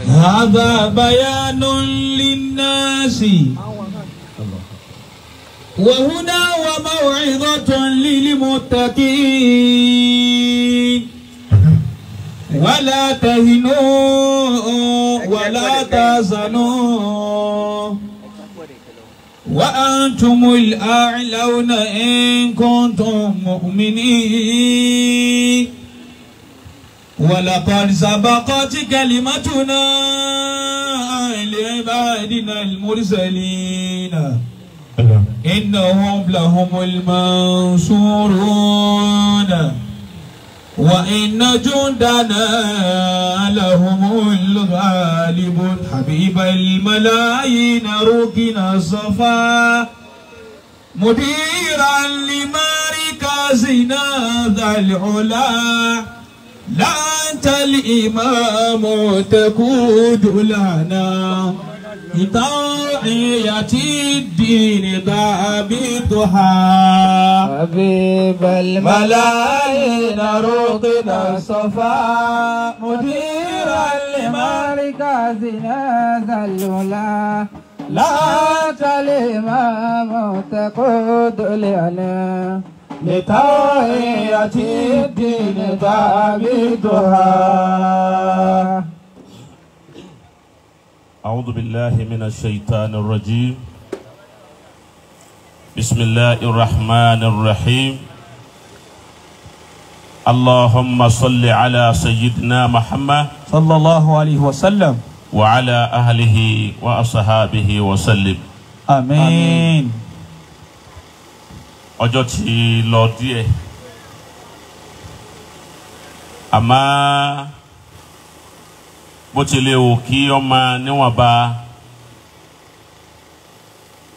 هذا بيان للناس وهدى وموعظة للمتقين ولا تهنوا ولا تحزنوا وأنتم الأعلون إن كنتم مؤمنين ولقد سبقت كلمتنا لعبادنا المرسلين إنهم لهم المنصورون وإن جندنا لهم الغالبون حبيب الملايين ركن الصفا مديرا لمركزنا ذا العلا لا أنت الإمام تقود لنا لتوعية الدين ضابطها حبيب الملايين ركن الصفا مديرا لمركزنا ذا العلا لا أنت الإمام تقود لنا لتوعية الدين ضابطها. أعوذ بالله من الشيطان الرجيم. بسم الله الرحمن الرحيم. اللهم صل على سيدنا محمد صلى الله عليه وسلم وعلى أهله وأصحابه وسلم. آمين. Ọjọ́ ti lọ díẹ̀, àmọ́ bó tilẹ̀ wù kí ọmọ níwọ̀nba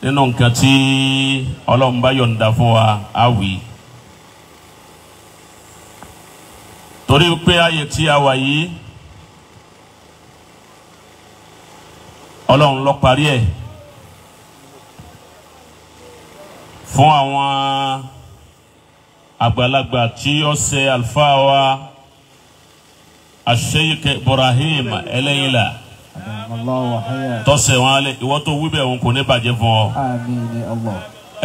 nínú nǹkan tí Ọlọ́run bá yọ̀ǹda fún wa á wí. Torí pé ayé tí a wà yìí Ọlọ́run ló parí ẹ̀ fún àwọn àgbàlagbà tí ó ṣe àlùfáà wa Sheikh Ibrahim Ẹlẹ́yìnlá tọ́sẹ̀ wọn alẹ́ ìwọ tó wíbẹ̀ òun kò ní bàjẹ́ fún ọ.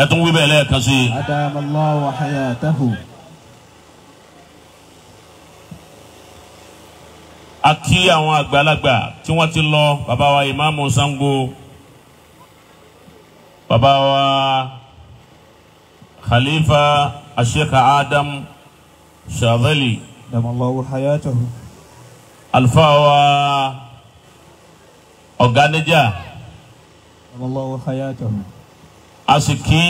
Ẹ tún wíbẹ̀ lẹ́ẹ̀kan sí i. A kí àwọn àgbàlagbà tí wọ́n ti lọ, bàbá wa Ìmáàmù Ṣàngó, bàbá wa Khalifa Sheikh Adam Shadhali, alfa wa ọ̀gánijà, a sì kí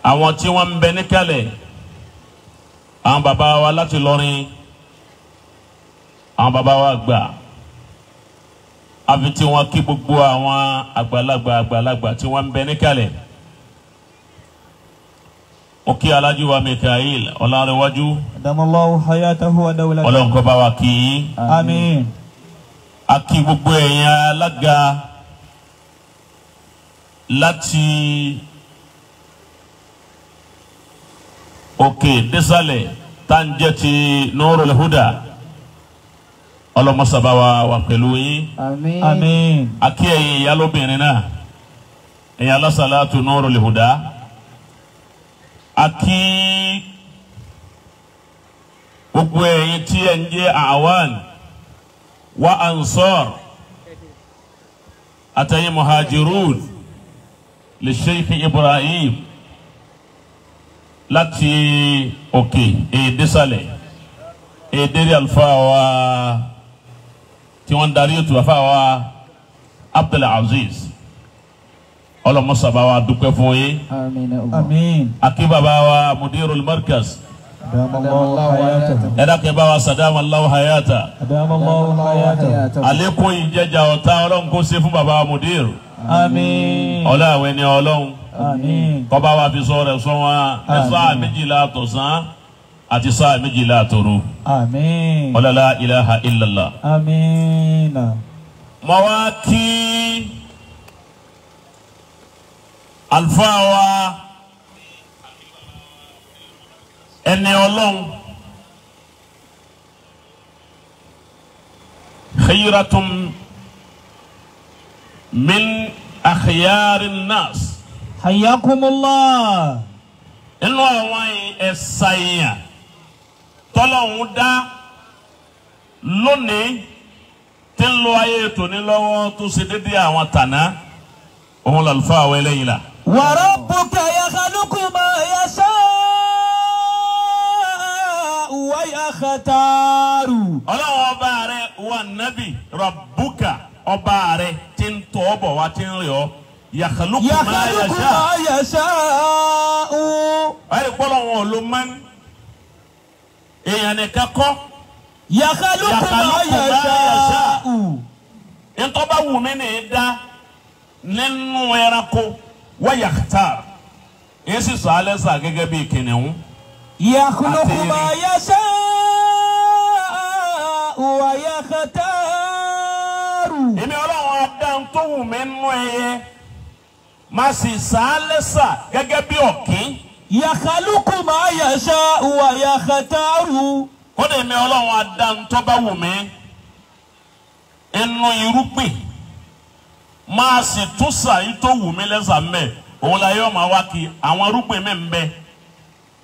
àwọn tí wọ́n ń bẹ níkàlẹ̀, àwọn bàbá wa láti Ìlọrin, àwọn bàbá wa gbà, àfi tí wọ́n kí gbogbo àwọn àgbàlagbà àgbàlagbà tí wọ́n ń bẹ níkàlẹ̀. Ó kí Alhaji wa Mikael Ọlárẹ̀wájú, Ọlọ́run kó bá wa kí i. Àmín. A kí gbogbo ẹ̀yin alága láti òkè désàlẹ̀ tá ń jẹ́ ti Nurul Huda, ọlọ́mọsàbá wa wà pẹ̀lú yín. Àmín. A kí ẹ̀yin ìyálóbìnrin náà, ẹ̀yin alásàlátù Nurul Huda. A kí gbogbo ẹ̀yin tí ẹ̀ ń jẹ́ àwan wa ansar àtẹ̀yin muhajirun lè Sheikh Ibrahim láti òkè èdèsàlẹ̀ èdèrè àlùfáà wa tí wọ́n ń darí ètò àfáà wa Abdul Aziz, ọlọmọsàbá wa dúpẹ́ fún yín. Àmín. Akí bàbá wa mudirul markaz, ẹ̀dá kẹ́ bá wa sàdámà Allahu hayata, àlékún ìjẹjà ọ̀tá Ọlọ́run kó ṣe fún bàbá wa mudir. Àmín. Ọlá àwọn ẹni Ọlọ́run kọ́ba wa fi sọ rẹ̀ sọ wọn ẹ sáà méjìlá àtọ̀sán àti sáà méjìlá àtòru. Àmín. Ọlọ́lá ilaha illallah. Àmín. Mo wá kí àlùfáà wa ẹni Ọlọ́run Khayratun min akhyarin nas. Hayyakumullah. Inú àwọn ẹ̀sà èèyàn tọ́lọ́hún dá lónìí tí ń lo ayé ètò ní lọ́wọ́ tó ṣe déédéé àwọn tàná òun làlùfáà àwọn ẹlẹ́yìn la. Wa rabbuka yakhluqu ma yasha'u wa yakhtaru. Ọlọ́run ọba rẹ̀ wà nábì rabbuka ọba rẹ̀ tí ń tọ́ ọ bọ̀ wá tí ń rìn ọ́. Yakhluqu ma yasha'u. Ẹ̀rí pọ́lọ́ wọn ò lo mọ́n. Èèyàn nìkan kọ́. Yakhluqu ma yasha'u. Ntọ́ bá wù mí ní í dá nínú ẹranko wa yakhtar. Èyí sì sọ alẹ́ sà gẹ́gẹ́ bí kìnìún. Yakhluqu ma yasha'u wa yakhtaru. Èmi Ọlọ́run á dá tó wù mí nínú ẹyẹ. Má sì sá lẹ́sà gẹ́gẹ́ bí ọ̀kín. Yakhluqu ma yasha'u wa yakhtaru. Kódà èmi Ọlọ́run á dá tó bá wù mí inú irúgbìn máa sì tún sàyí tó wù mí lẹ́sà mbẹ́ òun la yóò máa wá kí àwọn irúgbìn mi ń bẹ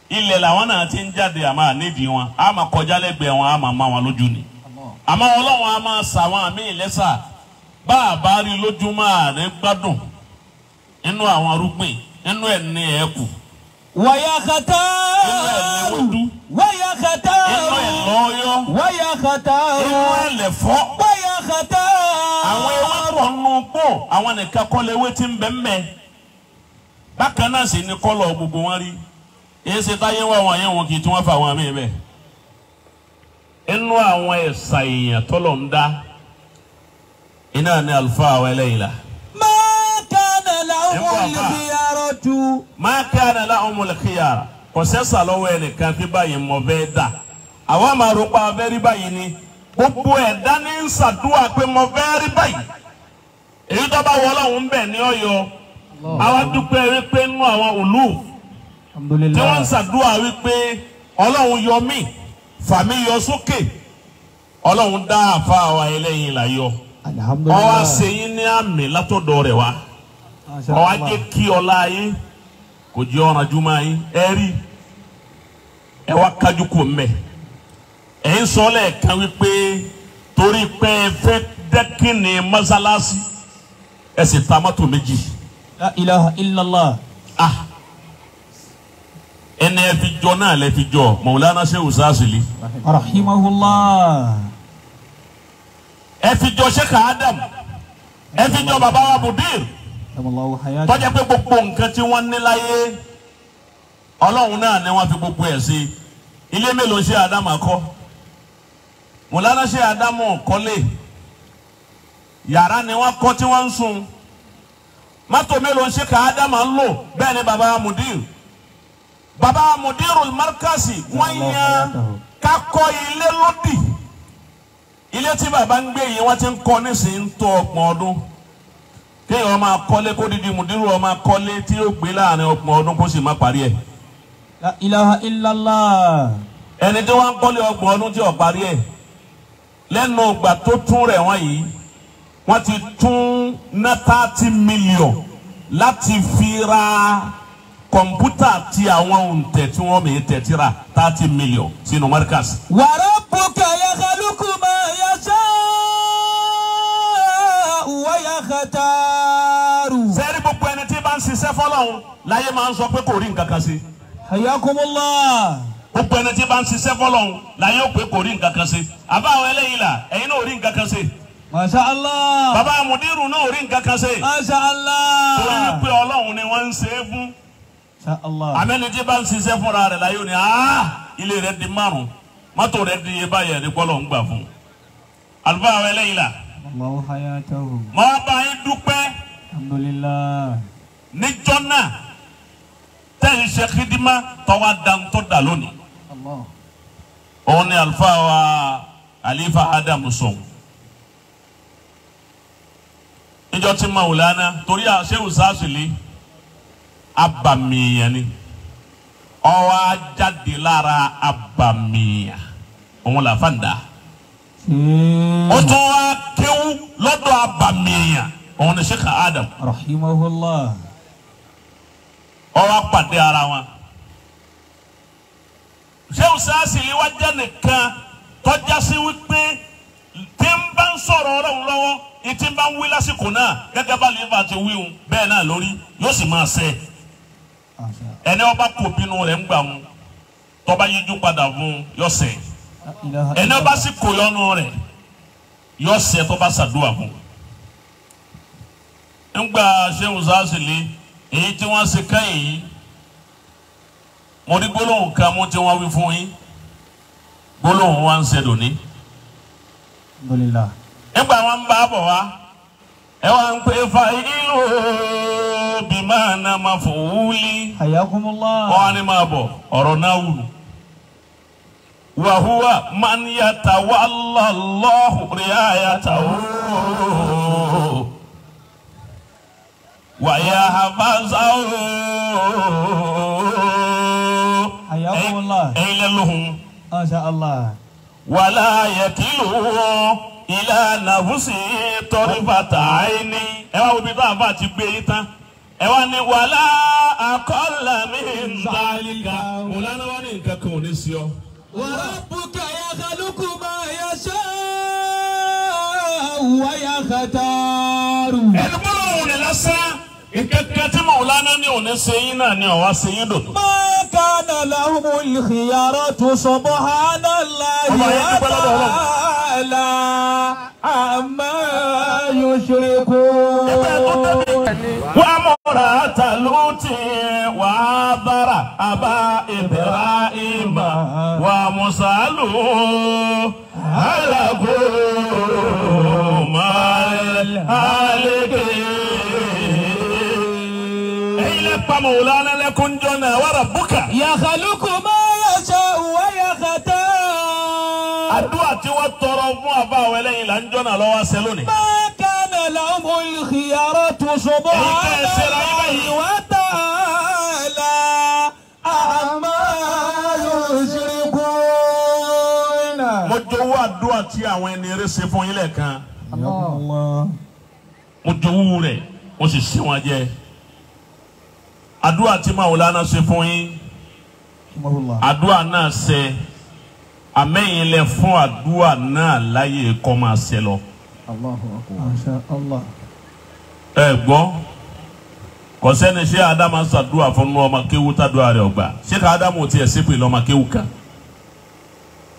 ilẹ̀ làwọn náà ti ń jáde àmọ́ ànídìí wọn á máa kọjá lẹ́gbẹ̀ẹ́ wọn á máa má wọn lójú ni àmọ́ Ọlọ́run á máa sà wọn àmì ìlẹ́sà bá a bá rí lójú máa rí gbádùn inú àwọn irúgbìn inú ẹ̀ ní ẹ̀kú. Wa yakhtaru. Inú ẹ̀ ní wúdú. Wa yakhtaru. Inú ẹ̀ lọ́yọ́. Wa yakhtaru. Inú ẹ̀ lẹ̀fọ́. Wa yakhtaru. Àwọn ewé pọ̀ nù pọ̀ àwọn nìkan kọ́ lewé tí ń bẹ ń bẹ. Bákan náà sì ni kọ́lọ̀ gbogbo wọn rí. Èyí ṣe táyé wá wọn yẹn wọn kì í tí wọ́n fa àwọn àmì bẹ́ẹ̀. Inú àwọn ẹ̀sà èèyàn tọ́lọ̀ ń dá iná ní àlùfáà àwọn ẹlẹ́yìn la. Ma kana lahumul khiyara. Kò sẹ́sà lọ́wọ́ ẹnìkan tí báyìí mọ̀ fẹ́ dà. Àwọn máa rò pa abẹ́ rí báyìí ni. Gbogbo ẹ̀dá ní ń ṣàdúrà pé mo fẹ́ rí báyìí. Èyí tó bá wọ Ọlọ́run bẹ̀ ní Ọ̀yọ́. Àwa dúpẹ́ wípé nínú àwọn òlù tí wọ́n ń ṣàdúrà wípé Ọlọ́run yọ mí, fà mí yọ sókè. Ọlọ́run dá àfa àwa ẹlẹ́yin là yọ. Ó wá ṣe yín ní àmì látọ̀dọ̀ rẹ̀ wá. Ó wá jẹ́ kí ọlá yín kò jẹ́ ọ̀ràn jùmọ̀ yín ẹ rí ẹ wá kájú kò mbẹ ẹ ń sọ lẹ́ẹ̀kan wípé torí pé ẹ fẹ́ dẹ́kìnì mọ́sálásí ẹ sì ta mọ́tò méjì. La ilaha illallah. Ah, ẹni ẹ fi jọ náà lẹ fi jọ Maulana Shehu Sasili. Rahimahullah. Ẹ fi jọ Sheikh Adam, ẹ fi jọ baba wa Mudir. Tọ́jà pé gbogbo nǹkan tí wọ́n ní láyé Ọlọ́run náà ni wọ́n fi gbogbo ẹ̀ sí. Ilé mélòó ṣe Ádámù kọ́? Mùlánà ṣe Ádámù kọ́lé. Yàrá ni wọ́n kọ́ tí wọ́n ń sùn. Mọ́tò mélòó ṣe ká Ádámù ń lò? Bẹ́ẹ̀ ni baba Mudir. Baba Mudirul Markazi wọ́n yan kakọ́ ilé lódì. Ilé tí baba ń gbé yìí wọ́n ti ń kọ́ nísìnyí tó ọgbọ̀n ọdún. Kéèyàn máa kọ́lé kó dídí mùdírù ó máa kọ́lé tí yóò gbé láàrin ọgbọ̀n ọdún kó sì má parí ẹ̀. La ilaha illallah. Ẹni tí wọ́n ń kọ́lé ọgbọ̀n ọdún tí ò parí ẹ̀ lẹ́nu ìgbà tó tún rẹ̀ wọ́n yìí wọ́n ti tún ná 30 million láti fi ra kọ̀ǹpútà ti àwọn òǹtẹ̀ tí wọ́n mèé tẹ̀ tíra 30 million sínú Markaz. Wa rabbuka yakhluqu ma yasha'u wa yakhtaru. Sẹ́rí gbogbo ẹni tí bá ń ṣiṣẹ́ fọ́lọ́hun láyé máa ń sọ pé kò rí nǹkan kan ṣe. Hayyakumullah. Gbogbo ẹni tí bá ń ṣiṣẹ́ fọ́lọ́hun láyé ó pé kò rí nǹkan kan ṣe. Àbá àwọn ẹlẹ́yìn là ẹ̀yin náà ò rí nǹkan kan ṣe. Masha Allah. Bàbá Mudiru náà ò rí nǹkan kan ṣe. Masha Allah. Torí wípé Ọlọ́run ni wọ́n ń ṣe é fún. Masha Allah. Àmẹ́ni tí bá ń ṣiṣẹ́ fúnra rẹ̀ láyé ó ní ilé rẹ̀ di 5, mọ́tò rẹ̀ di iye báyẹn ní pọ́lọ́ ń gbà fún. Àlùfáà àwọn ẹlẹ́yìn là. Allahu hayatahu. Mo bá yín dúpẹ́. Alhamdulillah. Níjọ́ náà tẹ́ ń ṣe kídímà tọ́wá dantó dà lónìí. Allah. Òun ni àlùfáà wa Àlífà Ádámù sọ. Níjọ́ tí Maulana torí Shehu Sasili abàmìyàn ni ó wá jáde lára abàmìyàn òun là fàǹdà. Ó tún wá lọ́dọ̀ abàmì èèyàn òun ni Sheikh Adam. Rahimahullah. Ó wá pàdé ara wọn. Sheikh Sasili wá jẹ́ nìkan tọ́já sí wípé tí ń bá ń sọ̀rọ̀ ọlọ́run lọ́wọ́ ìtí ń bá ń wí lásìkò náà gẹ́gẹ́ bá lè bá ti wíhun bẹ́ẹ̀ náà lórí yóò sì máa ṣe. Ẹni ọba kò bínú rẹ̀ ń gbà wọn tọ́ba yíjú padà fún yóò ṣe. Ẹni ọba sì kò yọnu rẹ̀ yóò ṣe tọ́ba ṣàdúrà fún. Ńgbà Sheikh Sasili èyí tí wọ́n ṣe kẹ́yìn yìí mo rí gbólóhùn kan mú tí wọ́n wí fún yín gbólóhùn wa ń ṣe dòní. Alhamdulillah. Nígbà wọn ń bá bọ̀ wá ẹ wá ń pè fa ìlú bimana maf'uli. Hayakumullah. Wọ́n á ní máa bọ̀ ọ̀rọ̀ náà wù. Wa huwa man yatawalla Allahu ri'ayatahu wa yahfazahu. Hayakumullah. Ẹ̀yin lẹ́lóhùn. Masha Allah. Wala yakilu ila nafsi tarfata aini. Ẹ wá wo bí bá a ti gbé yín tán. Ẹ wá ní wala aqalla min zalika. Mọ̀lánà wá ní nǹkan kan ò ní sí ọ. Wa rabbuka yakhluqu ma yasha'u wa yakhtaru. Ẹni gbọ́dọ̀ òun ni lásán. Nǹkan tí Mọ̀lánà ní òní ṣe yín náà ni ọ̀wá ṣe yín dòdò. Ma kana lahumul khiyaratu subhanallahi wa ta'ala amma yushrikun. Wa murata Luti wa adara aba Ibrahima wa musalu halaku mal haliki. Mọ̀lánà lẹ́kún jọ́nà wa rabbuka. Yakhluqu ma yasha'u wa yakhtar. Àdúrà tí wọ́n tọrọ fún àbá àwọn ẹlẹ́yìn là ń jọ́nà lọ́wọ́ ṣe lónìí. Ma kana lahumul khiyaratu subhanallahi wa ta'ala amma yushrikun. Mo jowó àdúrà tí àwọn ẹni eré ṣe fún yín lẹ́ẹ̀kan. Mo jowó rẹ̀, mo sì ṣe wọn jẹ. Àdúrà tí Màwùlánà ṣe fún yín, àdúrà náà ṣe àmẹ́yìn lẹ fún àdúrà náà láyé kọ́ máa ṣe lọ. Masha Allah. Ẹ gbọ́, kò sẹ́ni ṣé Ádámù ṣàdúrà fún ọmọ kéwú tàdúrà rẹ̀ ọgbà. Ṣé ká Ádámù tiẹ̀ ṣépè lọ́mọ kéwú kan?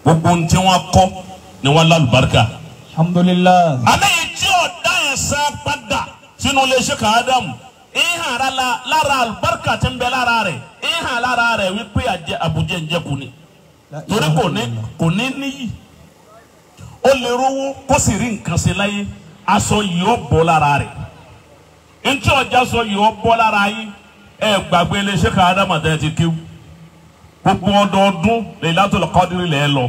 Gbogbo ohun tí wọ́n kọ́ ni wọ́n lálùbáríkà. Alhamdulillah. Àmẹ́yìn tí ọ̀dá ẹ̀ sá padà sínú ilé ṣé ká Ádámù. Ìhàn lára àlùbáríkà tí ń bẹ lára rẹ̀ ìhàn lára rẹ̀ wípé àbújẹ ń jẹkù ni torí kò ní níyì ó lè rówó kó sì rí nǹkan ṣe láyé aṣọ yìí ó bọ́ lára rẹ̀ ntí ọjà sọ yìí ó bọ́ lára yín ẹ gbàgbé iléeṣẹ́ kan Ádámù àti ẹ ti kéwú gbogbo ọdọọdún Laylatul Qadri lẹ́ lọ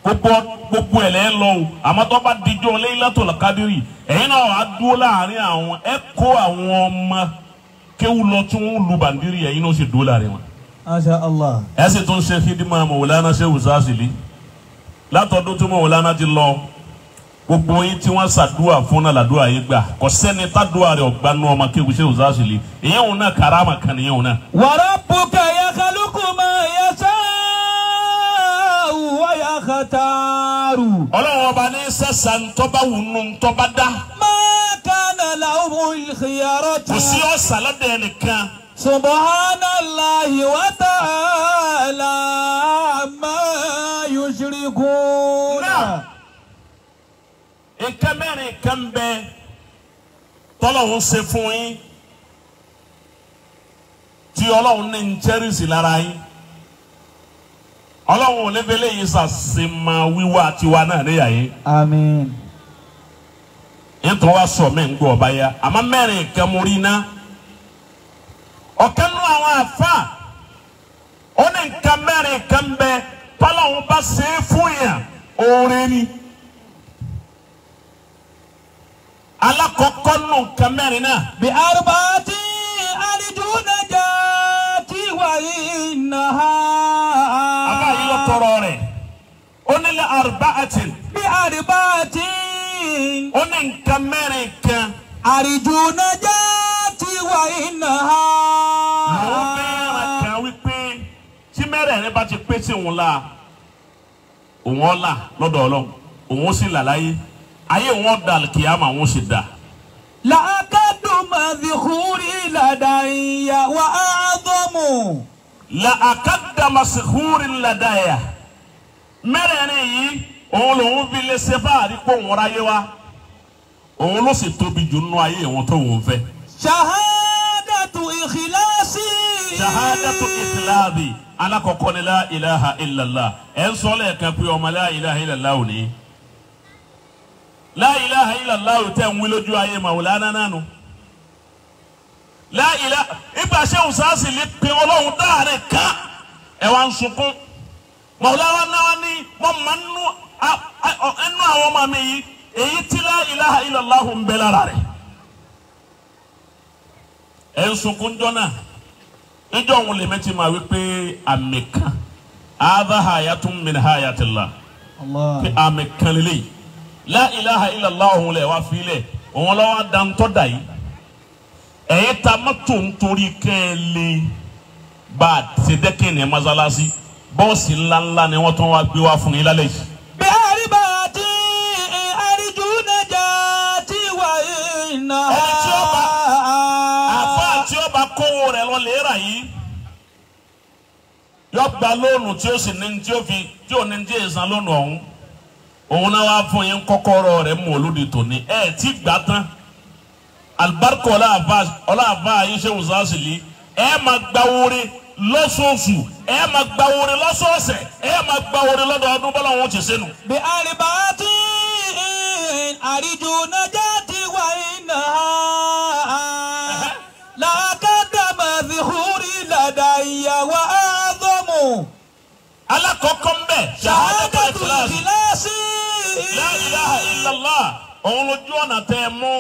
gbogbo ẹ̀ lẹ́ lọ o àmọ́ tó bá dijọ́ Laylatul Qadri ẹ̀yin náà wàá dúró láàrin àwọn ẹ kó àwọn ọmọ kéwú lọ tí wọ́n lu bàndírì ẹ̀yin náà sì dúró láàrin wọn. Masha Allah. Ẹ sì tún ṣe fídímọ̀ Mọ̀wòlánà Shehu Sasili látọdún tí Mọ̀wòlánà ti lọ gbogbo yín tí wọ́n ṣàdúrà fún náà làdúrà yín gbà kò sẹ́ni tàdúrà rẹ̀ ọ̀gbà nù ọmọ kéwú Shehu Sasili ìyẹn òun náà karama kan ìyẹn òun náà. Wa rabbuka yakhluqu ma yasha'u wa yakhtaru. Ọlọ́run ọba ní sẹ́sà ntọ́ba wù nù ntọ́ba dá. Ma kana lahumul khiyaratu. Kò sí ọ̀sà lọ́dẹ̀ ẹnìkan. Subhanallahi wa ta'ala amma yushrikun. Nǹkan mẹ́rin kan bẹ tọ́lọ́hún ṣe fún yín tí Ọlọ́run ní ń chẹ́rìsì lára yín. Ọlọ́run ò ní fẹ́lẹ́ yìí ṣàṣemọ wíwá tiwa náà níyà yín. Àmín. Nítorí wàá sọ mí ń gbọ́ ọba ya àmọ́ mẹ́rin kan mo rí iná. Ọ̀kan nú àwọn àfa ó ní nǹkan mẹ́rin kan bẹ tọ́lọ́hún bá ṣe é fún yàn oore ni. Alákọ̀ọ́kọ́ nù nǹkan mẹ́rin náà. Bí arba'ati arju najati wa innaha. Àbá yìí lọ tọrọ rẹ̀. Ó ní li arba'ati. Bí arba'ati. Ó ní nǹkan mẹ́rin kan. Àrìjù najati wa innaha. Àwọn mẹ́rin kan wípé tí mẹ́rẹ̀ẹ̀rin bá ti pé sí òun la, òun ọ̀la lọ́dọ̀ Ọlọ́run, òun ó sì là láyé, ayé òun ọ̀dà kìámà òun ó sì dà. Làákàdù madhkuri ladayya wa a'dhamu. Làákàdù madhkuri ladayya. Mẹ́rẹ̀ẹ̀rin yìí òun lòun fi lè ṣe fáàrí pé òun ráyé wá, òun ló sì tóbi jù nínú ayé òun tó òun fẹ́. Shahadatu ikhlasi. Shahadatu ikhlasi. Alakọkọ ni la ilaha illallah. Ẹ ń sọ lẹ́ẹ̀kan pé ọmọ la ilaha illallah ò ní. La ilaha illallah ò tẹ̀ ń wí lójú ayé Màwùlánà nánu. La ilaha ìgbà ṣé òṣàṣì lè pe Ọlọ́run dáàrin ká ẹ wá ń sunkún. Màwùlánà náà ní wọ́n máa ń nú ẹnu àwọn ọmọ mi yìí èyí tí la ilaha illallah ń bẹ lára rẹ̀. Ẹ ń sunkún jọ náà. Njọ òun lè mẹ́tì máa wí pé àmì kan hadha hayatun min hayatillah pé àmì kan lélẹ̀ la ilaha illallah òun lẹ̀ wá filẹ̀ òun lọ́wọ́ dantọ́ dà yìí ẹ̀yin ta mọ́tò nítorí kẹ́ ẹ lè bá a ti dẹ́kẹ́ ní masalasi bọ́ọ̀sì ńláńlá ni wọ́n tún wá gbé wá fún yín lálẹ́ yìí. Bí àríbàtì àríjù najati wa innaha. Ẹni tí ó bá àfa tí ó bá kówó rẹ̀ lọ lè rà yìí yọ gba lóònù tí ó sì ní tí ó fi tí ò ní tí èsàn lóònù ọ̀hún òun náà wá fún yín kọ́kọ́rọ́ rẹ̀ mú olóde tòní ẹ̀ tí gbà tán alibarika ọláàfà yín ṣe wùsàsìlì ẹ máa gba oore lọ́sọ̀ọ̀sù ẹ máa gba oore lọ́sọ̀ọ̀sẹ̀ ẹ máa gba oore lọ́dọọdún bọ́lá wọn ti sẹ́nu. Bí àríbàtì àríjù najati wa innaha làákàdà madhkuri ladayya wa a'dhamu. Alakọkọ ń bẹ Shahadatu ikhlasi. La ilaha illallah òun lójú ọ̀nà tẹ ẹ mú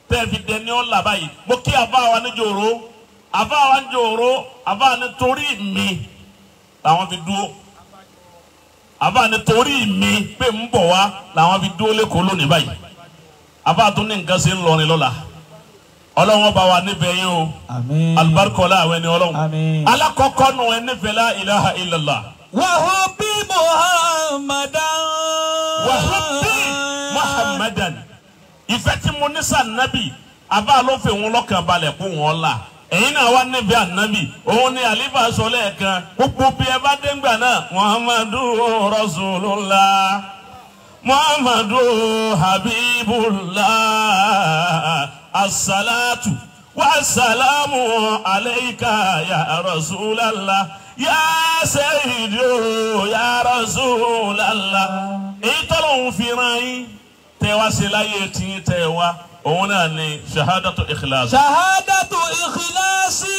tẹ ẹ fi dẹni ọ̀la báyìí. Mo kí àfa wa ní jòrò, àfa wa ní jòrò, àfa ní torí mi làwọn fi dúró, àfa ní torí mi pé ń bọ̀ wá làwọn fi dúró lẹ́kọ̀ọ́ lónìí báyìí. Àfa tún ní nǹkan ṣe ń lọrin lọ́la. Ọlọ́run bá wa nífẹ̀ẹ́ yín o. Àmín. Alibarika ọlá àwọn ẹni Ọlọ́run. Àmín. Alakọkọ nù ẹ nífẹ̀ẹ́ la ilaha illallah. Wa hubbi Muhammadan. Wa hubbi Muhammadan. Ìfẹ́ tí mo ní sí ànábì, àbá ló fi òun lọ́kàn balẹ̀ kó wọn la. Ẹ̀yin náà wá nífẹ̀ẹ́ ànábì, òun ni àlífà sọ lẹ́ẹ̀kan. Gbogbo bí ẹ bá dé ńgbà náà, Muhammadu Rasulullah, Muhammadu Habibullah, assalatu wassalamu alayka ya Rasulallah, ya Sayyidu ya Rasulallah. Èyí tọ́lọ́hún fi rán yín tẹ́ wá ṣe láyé tí tẹ́ wá, òun náà ni shahadatu ikhlas. Shahadatu ikhlasi.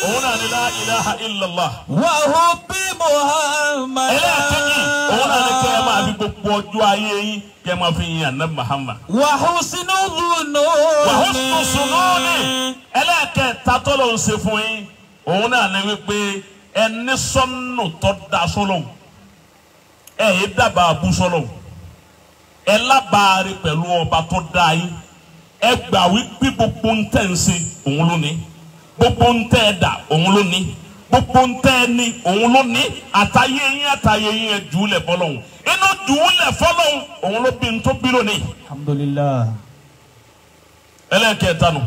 Òun náà ni la ilaha illallah. Wa hubbi Muhammadan. Ẹlẹ́ẹ̀kejì, òun náà ni kẹ́ ẹ máa fi gbogbo ọjọ́ ayé yín kẹ́ ẹ máa fi yin ànábì Muhammad. Wa husnu dhununi. Wa husnu sununi. Ẹlẹ́ẹ̀kẹta tọ́lọ̀ ń ṣe fún yín, òun náà ni wípé ẹni sọ́nù tó da sọ́lọ̀, ẹ yé dábàá abú sọ́lọ̀, ẹ lábàárí pẹ̀lú ọba tó dá yín, ẹ gbà wípé gbogbo ń tẹ̀ ń ṣe òun ló ní, gbogbo ń tẹ̀ ẹ dà òun ló ní, gbogbo ń tẹ́ ẹ ní òun ló ní, àtàyé yín àtàyé yín ẹ jùúlẹ̀ fọlọ́hún, inú jùúlẹ̀ fọlọ́hún òun ló bí n tó bí lónìí. Alhamdulillah. Ẹlẹ́ẹ̀kẹta nù.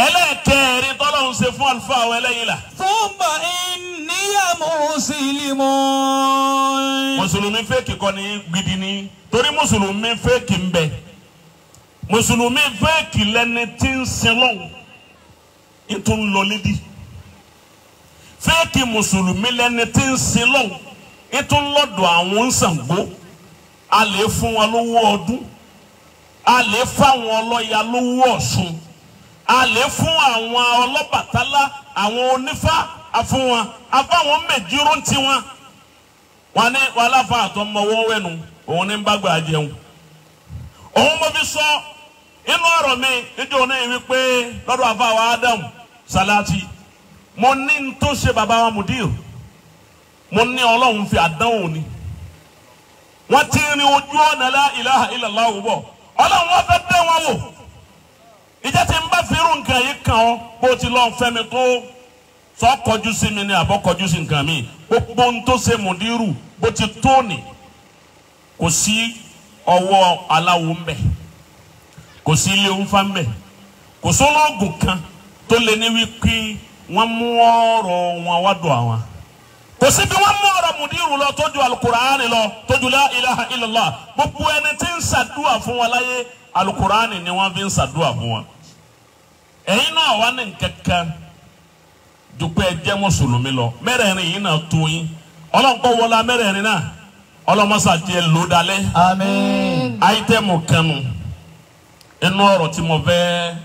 Ẹlẹ́ẹ̀kẹrin tọ́lọ́hún ṣe fún àlùfáà àwọn ẹlẹ́yìn là. Thumma inniya muslimun. Mùsùlùmí fẹ́ẹ̀kì kọ́ ni gidi ni, torí mùsùlùmí fẹ́ẹ̀kì ń bẹ. Mùsùlùmí fẹ́ẹ̀kì lẹni tí ń sin lọ́hùn, ń tún lọ lédi. Fẹ́ẹ̀kì mùsùlùmí lẹni tí ń sin lọ́hùn, ń tún lọ́dọ̀ àwọn Ṣàngó. A lè fún wọn lówó ọdún, a lè fáwọn ọlọ́ya lówó Ọ̀ṣun, a lè fún àwọn ọlọ́bàtálá, àwọn onífá, àfún wọn, àfáwọn mẹjíró ń tiwọn. Wọn ní wọn aláfa àtọmọwọ wẹnu, òun ní bá gbà jẹun. Òun mo fi sọ inú ọ̀rọ̀ mi níjọ́ náà wípé lọ́dọ̀ àfáwọn Ádámù Salati, mo ní n tó ṣe bàbá wa Mudir, mo ní Ọlọ́run fi àdánwò ni. Wọ́n ti rin ojú ọ̀nà la ilaha illallah bọ̀, Ọlọ́run wọn fẹ́ dẹ́ wọn wò. Ìjẹ́ tí n bá fi irú nǹkan yìí kàn ọ́ bó ti lọ́ọ́ fẹ́ mi tó sọ kọjú sí mi ni àbọ̀ kọjú sí nǹkan mi. Gbogbo ohun tó ṣe mùdírù bó ti tó nì kò sí ọwọ́ aláwo ń bẹ̀, kò sí ilé òǹfà ń bẹ̀, kò sólóògùn kan tó lè ní wípé wọ́n mú ọ̀rọ̀ wọn wá dùn àwọn. Kò sí bí wọ́n mú ọ̀rọ̀ mùdírù lọ tójú alukuraani lọ tójú la ilaha illallah. Gbogbo ẹni tí ń ṣàdúà fún wa láyé alukuraani ni wọ́n fi ń ṣàdúà fún wa. Ẹ̀yin náà wà ní nǹkankan dúpẹ́ ẹ jẹ́ mùsùlùmí lọ mẹ́rẹ̀ẹ̀rin yìí náà tó yín. Ọlọ́run kọ́ wọlé mẹ́rẹ̀ẹ̀rin náà ọlọ́mọṣà tiẹ̀ ló dalẹ̀. Àmín. Àìtẹ́mù kanu inú ọ̀rọ̀ tí mo fẹ́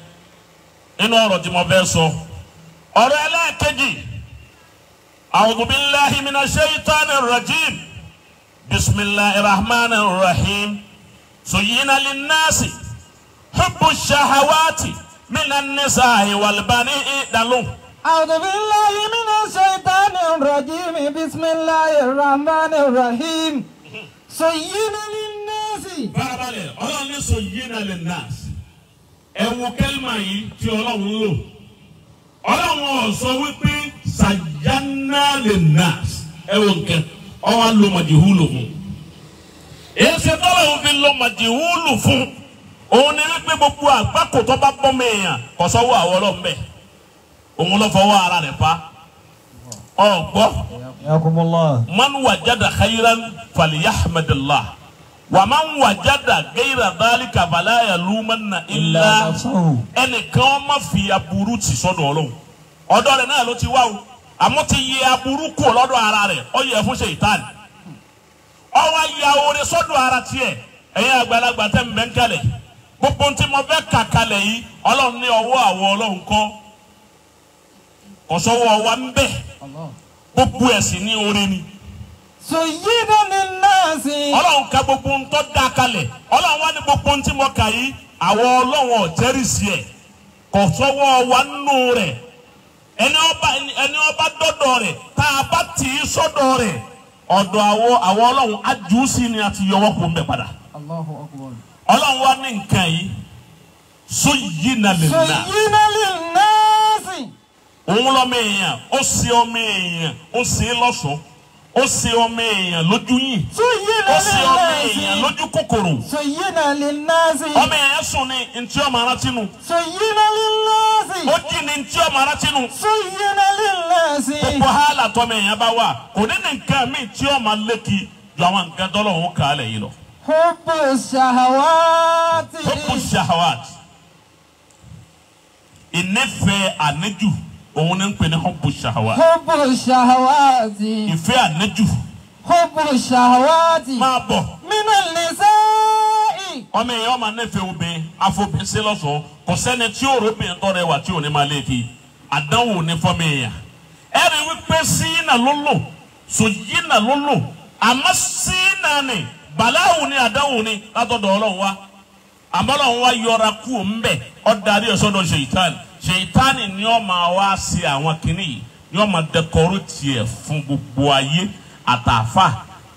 inú ọ̀rọ̀ tí mo fẹ́ sọ. Ọ̀rọ̀ ẹlẹ́ẹ̀kejì, a'udhu billahi minash shaitanir rajim, bismillahir rahmanir rahim, suyyina linnasi hubbu shahawati minan nisa'i wal bani'i dalun. أعوذ بالله من الشيطان الرجيم بسم الله الرحمن الرحيم زين للناس. Farabalẹ̀, Ọlọ́run ní suyyina linnasi. Ẹ wo kẹ́lìmà yìí tí Ọlọ́run lò. Ọlọ́run ò sọ wípé sayyana linnas. Ẹ wo nǹkan, ọwọ́ ló màjìhúlù fún. Èsì tọ́lọ́run fi lọ màjìhúlù fún. Òun ni wípé gbogbo àgbákò tó bá bọ́ mi èèyàn kò sọ́wọ́ àwọn Ọlọ́run bẹ́ẹ̀. Òun ló fọwọ́ ara rẹ̀ pa. Ọ̀gbọ́. Yakumullah. Man wajada khayran falyahmadillah. Wa man wajada ghayra dhalika fala yalumanna illa nafsahu. Ẹnìkan má fi aburú tì sọ́dọ̀ Ọlọ́run. Ọ̀dọ̀ rẹ̀ náà ló ti wá o. Àmọ́ ti yẹ aburú kù lọ́dọ̀ ara rẹ̀, ó yẹ fún ṣèyítánì. Ó wá ya oore sọ́dọ̀ ara tiẹ̀. Ẹ̀yin àgbàlagbà tẹ́ ń bẹ́ ń kalẹ̀. Gbogbo ohun tí mo fẹ́ kà kalẹ̀ yìí, Ọlọ́run ní ọwọ́ àwọn Ọlọ́run kọ́. Kò sọ́wọ́ wa ń bẹ̀. Gbogbo ẹ̀sìn ní oore ni. Suyyina linnasi. Ọlọ́run ka gbogbo ohun tó dá kalẹ̀. Ọlọ́run wá ní gbogbo ohun tí mo kà yìí, àwọn Ọlọ́run ò jẹ́rìsí ẹ̀. Kò sọ́wọ́ wa nù rẹ̀. Ẹni ọba dọ́dọ̀ rẹ̀, tá a bá tì í sọ́dọ̀ rẹ̀, ọ̀dọ̀ àwọn Ọlọ́run á jù ú sí ni a ti yọwọ́ kó ń bẹ̀ padà. Allahu akbar. Ọlọ́run wá ní nǹkan yìí, suyyina linnasi. Suyyina linnasi. Òun lọ́mọ èèyàn, ó ṣe ọmọ èèyàn, ó ṣe é lọ́ṣọ̀ọ́, ó ṣe ọmọ èèyàn lójú yìn, ó ṣe ọmọ èèyàn lójú kòkòrò. Suyyina linnasi. Ọmọ èèyàn sùn ní ntí ọmọ arántí nu. Suyyina linnasi. Ó jí ní ntí ọmọ arántí nu. Suyyina linnasi. Gbogbo hálà tọmọ èèyàn bá wà, kò ní nǹkan míì tí ọmọ lékì ju àwọn nǹkan tọ́lọ́hún kà á lẹ̀ yìí lọ. Hubbu shahawati. Hubbu shahawati. Ìnífẹ̀ẹ́ àníjù. Òun ní ń pè ní hubbu shahawati. Hubbu shahawati. Ìfẹ́ àníjù. Hubbu shahawati. Máa bọ̀. Minan nisa'i. Ọmọ èèyàn máa nífẹ̀ẹ́ obìnrin, afobìnrin sí lọ́sọ̀ọ́. Kò sẹ́ni tí ó róbìnrin tọrẹ wà tí ò ní máa léèkì. Àdánwò ní fọ́mọ èèyàn. Ẹ rí wípé sínà ló lò, sòyínà ló lò. Àmọ́ sínà ni, bàláwù ni àdánwò ni látọ̀dọ̀ Ọlọ́run wá. Àmọ́ Ọlọ́run wá yọra kú òun bẹ̀, ó darí ẹ̀ sọ́dọ̀ ṣèyítánì. Ṣèyítánì ni ó máa wá ṣe àwọn kinní yìí, ni ó máa dẹkọrọ tiẹ̀ fún gbogbo ayé, àtàfà,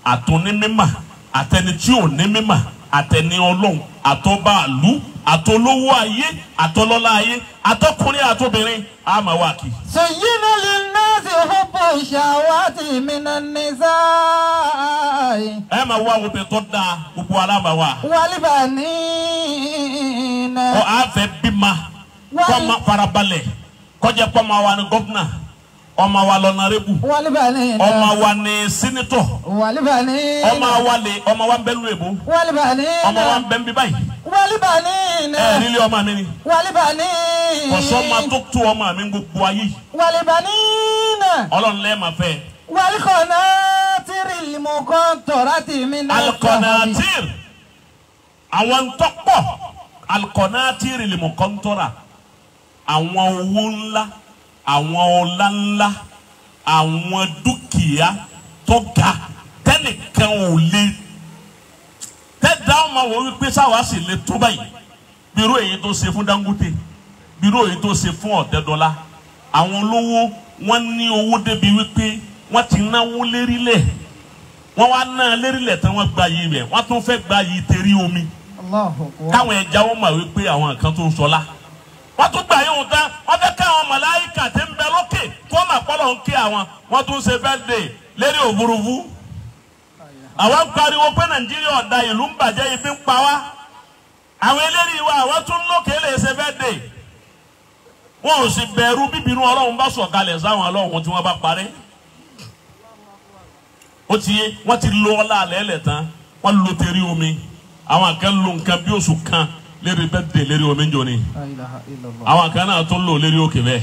àtúnímímà, àtẹni tí ò ní mímà, àtẹni Ọlọ́run, àtọba àlú, àtolówó ayé, àtọlọ́lá ayé, àtọkùnrin àtobìnrin, á máa wá kí. Suyyina linnasi hubbu shahawati minan nisa'i. Ẹ máa wá obìnrin tó dáa, gbogbo ara máa wá. Wal banina. Ọ á fẹ́ bímọ. Kọ́mọ farabalẹ̀ kọjá pọ́nmọ wa ni gọ́fúnà, ọmọ wa lọ́nàrẹ́bù, ọmọ wa ni sínítọ̀, ọmọ wa lè ọmọ wa ń bẹ lóye bó, ọmọ wa ń bẹ ń bí báyìí. Ẹ nílé ọmọ mi ni. Kọ̀sọ́ ma tó tó ọmọ mi gbogbo ayé yìí. Ọlọ́run lẹ́ẹ̀ máa fẹ́. Wal-qanatiril muqantarati minal Al-qanatir àwọn ntọ́pọ̀ al-qanatiril muqantara. Àwọn owó ńlá, àwọn ọlá ńlá, àwọn dúkìá tó ga tẹ́nìkan ò lè tẹ́dá ọmọ wò wípé sáwà sì lè tó báyìí. Bírò èyí tó ṣe fún Dangote, bírò èyí tó ṣe fún Ọ̀tẹ́dọ́lá. Àwọn olówó wọ́n ní owó débi wípé wọ́n ti náwó lérílẹ̀, wọ́n wá ná lérílẹ̀ tí wọ́n gba yìí rẹ̀, wọ́n tún fẹ́ gba yìí tẹ̀rí omi. Káwọn ẹja wọn mọ̀ wípé àwọn kan tó ń sọlá. Wọ́n tún gbà yóò tán, wọ́n fẹ́ káwọn màláíkà tí ń bẹ lókè kó mà pọ́lọ̀ ń kí àwọn. Wọ́n tún ṣe birthday lérí òfurufú. Àwọn ń pariwo pé Nàìjíríà ọ̀dà ìlú ń bàjẹ́ ibi ń pa wá. Àwọn eléyìí wa àwọn tún lókè lè ṣe birthday. Wọn ò sì bẹ̀rù bíbínú Ọlọ́run bá sọ̀kalẹ̀ sáwọn Ọlọ́run tí wọ́n bá parí. Ó ti yé, wọ́n ti lo ọlá àlẹ́ ẹ̀lẹ̀ tán, wọ́n lo tẹ̀rí omi. Àwọn kan lo nǹkan bí oṣù kan lérí birthday lérí omi ń jò ní. Àwọn kan náà tún lò lérí òkè bẹ́ẹ̀.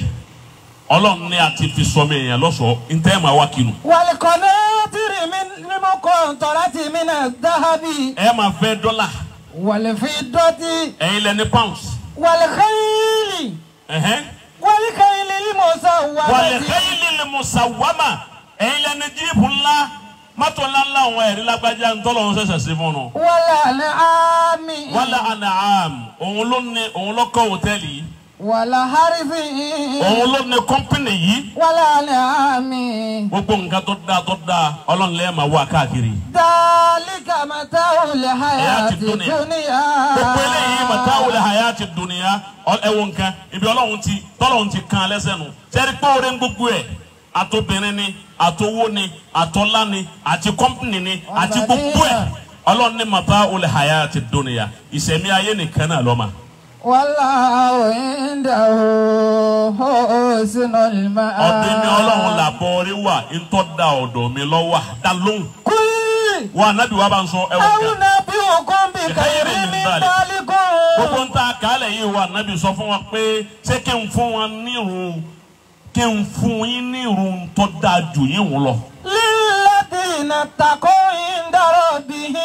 Ọlọ́run ní a ti fi sọmi èèyàn lọ́sọ̀ọ́ ntẹ́ máa wá kinu. Wal-qanatiri al-muqantarati mina adh-dhahabi. Ẹ máa fẹ́ dọ́là. Wal-fiddati. Ẹ̀yin lẹ ní pounds. Wal-khayli. Wal-khayli al-musawwamati. Wal-khayli al-musawwama. Ẹ̀yin lẹ ní jíìpù ńlá. Mọ́tò ńlá ńlá òun ẹ̀rí lágbájá ńtọ́lọ́ òun ṣẹ̀ṣẹ̀ sí fún un. Wal-an'ami. Wal-an'am. Òun ló ní òun ló kọ́ hòtẹ́ẹ̀lì yìí. Wal-harthi. Òun ló ní kọ́mpìnì yìí. Wal-an'ami. Gbogbo nǹkan tó dáa tó dáa Ọlọ́run lẹ́ẹ̀ máa wá káàkiri. Dhalika mata'ul hayati dunya. Gbogbo eléyìí mata'ul hayati dunya ẹ̀wọ̀n nǹkan ibi Ọlọ́run ti tọ́lọ́run ti kan lẹ́sẹ̀ nù. Sẹ́rí pé oore ń gbogbo ẹ̀ àtobìnrin ni àtowó ni àtọ́lá ni àti kọ́mpìnì ni àti gbogbo ẹ̀ Ọlọ́run ní mata'ul hayati dunya ìṣẹ̀mí ayé nìkan náà ló mà. Wallahu indahu husnul ma'ab. Ọ̀dọ̀ mi Ọlọ́run làbọ̀ orí wà ntọ́ da ọ̀dọ̀ mi lọ wà dá lóhùn. Kúlì. Wà nábì wà bá ń sọ ẹwọ kan. Àwọn nàbí òkun bí kàyérí mi dálíkùn. Gbogbo ń ta kálẹ̀ yìí wà nábì sọ fún wa pé ṣé kí n fún wa nírun kí n fún yín nírun tó dáa jù yín wọ́n lọ. Lilladhina taqaw inda rabbihim.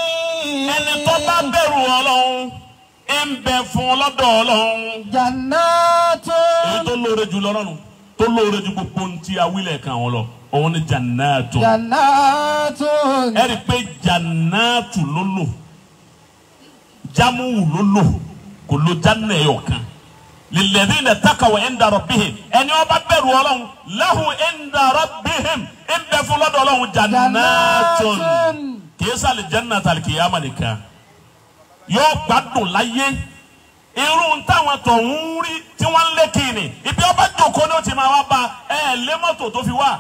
Ẹni tó bá bẹ̀rù Ọlọ́run ń bẹ fún lọ́dọ̀ Ọlọ́run. Jannatu. Èyí tó lóore jù lọ́rùn tó lóore jù gbogbo ohun tí awílẹ̀ kan wọn lọ òun ni jannatu. Jannatu. Ẹ rí i pé jannatu ló lò jámùwù ló lò kò ló janna ẹ̀yọ̀ kan. Lilladhina taqaw inda rabbihim ẹni ó bá bẹ̀rù Ọlọ́run lahu inda rabbihim ń bẹ fún lọ́dọ̀ Ọlọ́run jannatu. Kìí sàlẹ̀ jannatu al-qiyamah nìkan yóò gbádùn láyé irú táwọn tọ̀hún rí tí wọ́n ń lé kiri ibi ọba jòkó ni ó ti máa wá bá ẹ lé mọ́tò tó fi wá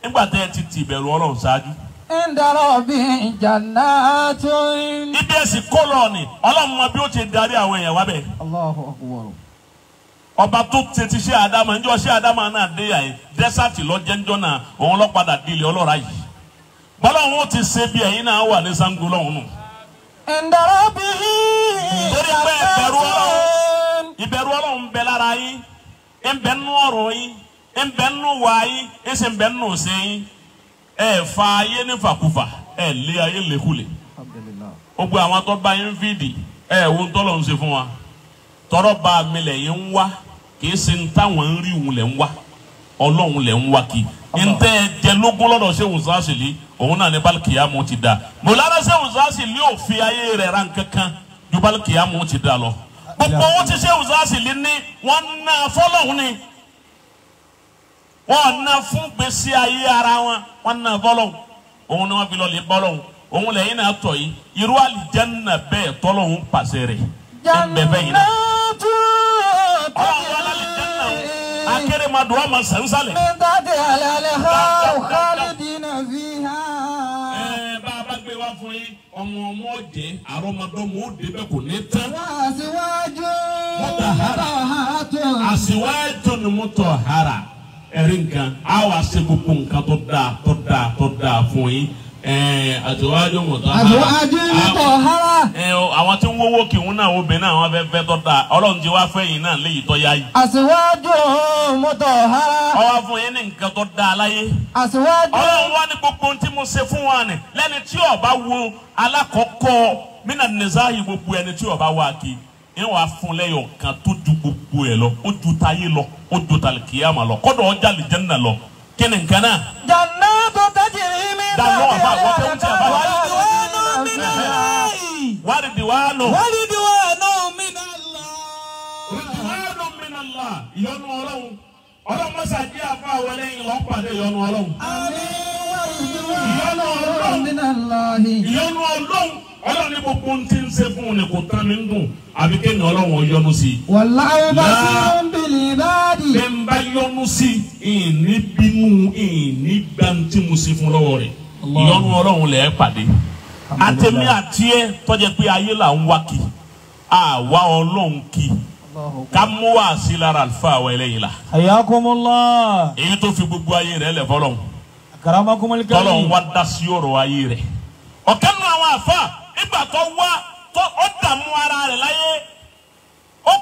nígbà tẹ́ ẹ ti ti ìbẹ̀rù Ọlọ́run ṣáájú. Inda rabbihim jannatun. Ibi ẹ̀sìn kó lọ ni Ọlọ́run mọ bí ó ti darí àwọn èèyàn wá bẹ̀. Allahu akbar. Ọba tó ti ṣe àdámà ńjọ́ ṣe àdámà náà dé yà yìí dẹ́sàtì lọ́jẹ́ńjọ́ náà òun lọ́ padà délé ọlọ́ra yìí. Bọ́lá òun ti ṣe bí ẹ̀yin náà wà ní Ṣàngó lọ́hùn nù. Inda rabbihim. Torí pé ìbẹ̀rù Ọlọ́run ìbẹ̀rù Ọlọ́run ń bẹ lára yín ń bẹ nínú ọ̀rọ̀ yín ń bẹ nínú wà yín ń sì ń bẹ nínú ṣe yín. Ẹ fa ayé ní fàkúfà ẹ lé ayé lékulè. Gbogbo àwọn tó bá yín fìdí ẹ wo ń tọ́lọ̀ ń ṣe fún wa. Tọrọ bá mi lẹ̀ yín ń wá kì í ṣe ń táwọn ń rí òun lẹ̀ ń wá Ọlọ́run lẹ̀ ń wá kí. Ntẹ jẹ lógún lọ́dọ̀ Ṣéhù Zásìlì òun náà ní bálkìyàmù ti da Mọ̀lára Ṣéhù Zásìlì ò fi ayé rẹ̀ ra nǹkankan ju bálkìyàmù ti da lọ. Gbogbo owó tí Ṣéhù Zásìlì ní wọ́n ná fọlọ́hún ni wọ́n ná fún gbèsè ayé ara wọn wọ́n ná fọlọ́hún òun ni wọ́n fi lọ lè bọ́lọ́hún òun lẹ́yìn náà tọ̀ yìí irú àlìjánnà bẹ́ẹ̀ tọ́lọ́hún pàṣẹ rẹ̀ ẹ̀ ń bẹ bẹ́yìn náà. Akérèmọdò ọmọ sẹ́nsálẹ̀. Mẹ́tàdé àlàlẹ́ ha khalidina fiha. Ẹ bá a bá gbé wá fún yín ọmọ ọmọ ọjẹ àrọmọdọ́mọ ó débẹ̀ kò ní tán. Wá síwájú mutahhara. Àsíwájú ni mutahhara. Ẹ̀rí nǹkan á wá ṣe gbogbo nǹkan tó dáa tó dáa tó dáa fún yín. Àsíwájú mutahhara. Àsíwájú mutahhara. Àwọn tí ń wówó kì í náà obìnrin náà wọ́n fẹ́ fẹ́ tọ́ da Ọlọ́run ti wá fẹ́ yìí náà léyìí tọ́ ya yìí. Àsíwájú mutahhara. Ọwọ́ fún yín ní nǹkan tó da láyé. Àsíwájú. Ọlọ́run wá ní gbogbo ohun tí mo ṣe fún wa ni lẹ́ni tí ó bá wo alákọ̀ọ́kọ́ mínà nìzáyì gbogbo ẹni tí ó bá wá kí ń wàá fún lẹ́yọ̀ kan tó ju gbogbo ẹ̀ lọ ó ju tayé lọ ó ju tàlìkìyàmà lọ kọ́dọ̀ ọjà lè jẹ́ nà lọ kí ni nǹkan náà. Jannatu tajri min tahtiha wàrídìwánu. Wàrídìwánu minallah. Rídìwánu minallah. Ìyọ́nú Ọlọ́run. Ọlọ́run mọ́sá jẹ́ àfa àwọn ẹlẹ́yìn lọ́n pàdé ìyọ́nú Ọlọ́run. Àmín. Ìyọ́nú Ọlọ́run. Minallahi. Ìyọ́nú Ọlọ́run. Ọlọ́run ní gbogbo ohun tí ń ṣe fún un ni kò tán mi ń dùn àbí kéèyàn Ọlọ́run yọ́nú sí i. Wallahu basirun bil ibadi. Bẹ́ẹ̀ ń bá yọ́nú sí i, ìní bínú ìní gbantí mo ṣe fún lọ́wọ́ rẹ̀. Ìyọ́nú Ọlọ́run lẹ̀ ẹ́ pàdé. Àtẹ̀mí àti ẹ̀ tọ́jẹ́ pé ayé là ń wá kí, àwa Ọlọ́run kí, ká mú wá sí lára àlùfáà wa ẹlẹ́yìn la. Hayyakumullah. Èyí tó fi gbogbo ayé rẹ̀ lẹ̀ fọlọ́run. Akramakumul karim. Tọ́lọ́run wá dá sí ọ̀rọ̀ ayé rẹ̀. Ọ̀kan nínú àwọn àfa nígbà tó wá tó ó dààmú ara rẹ̀ láyé, ó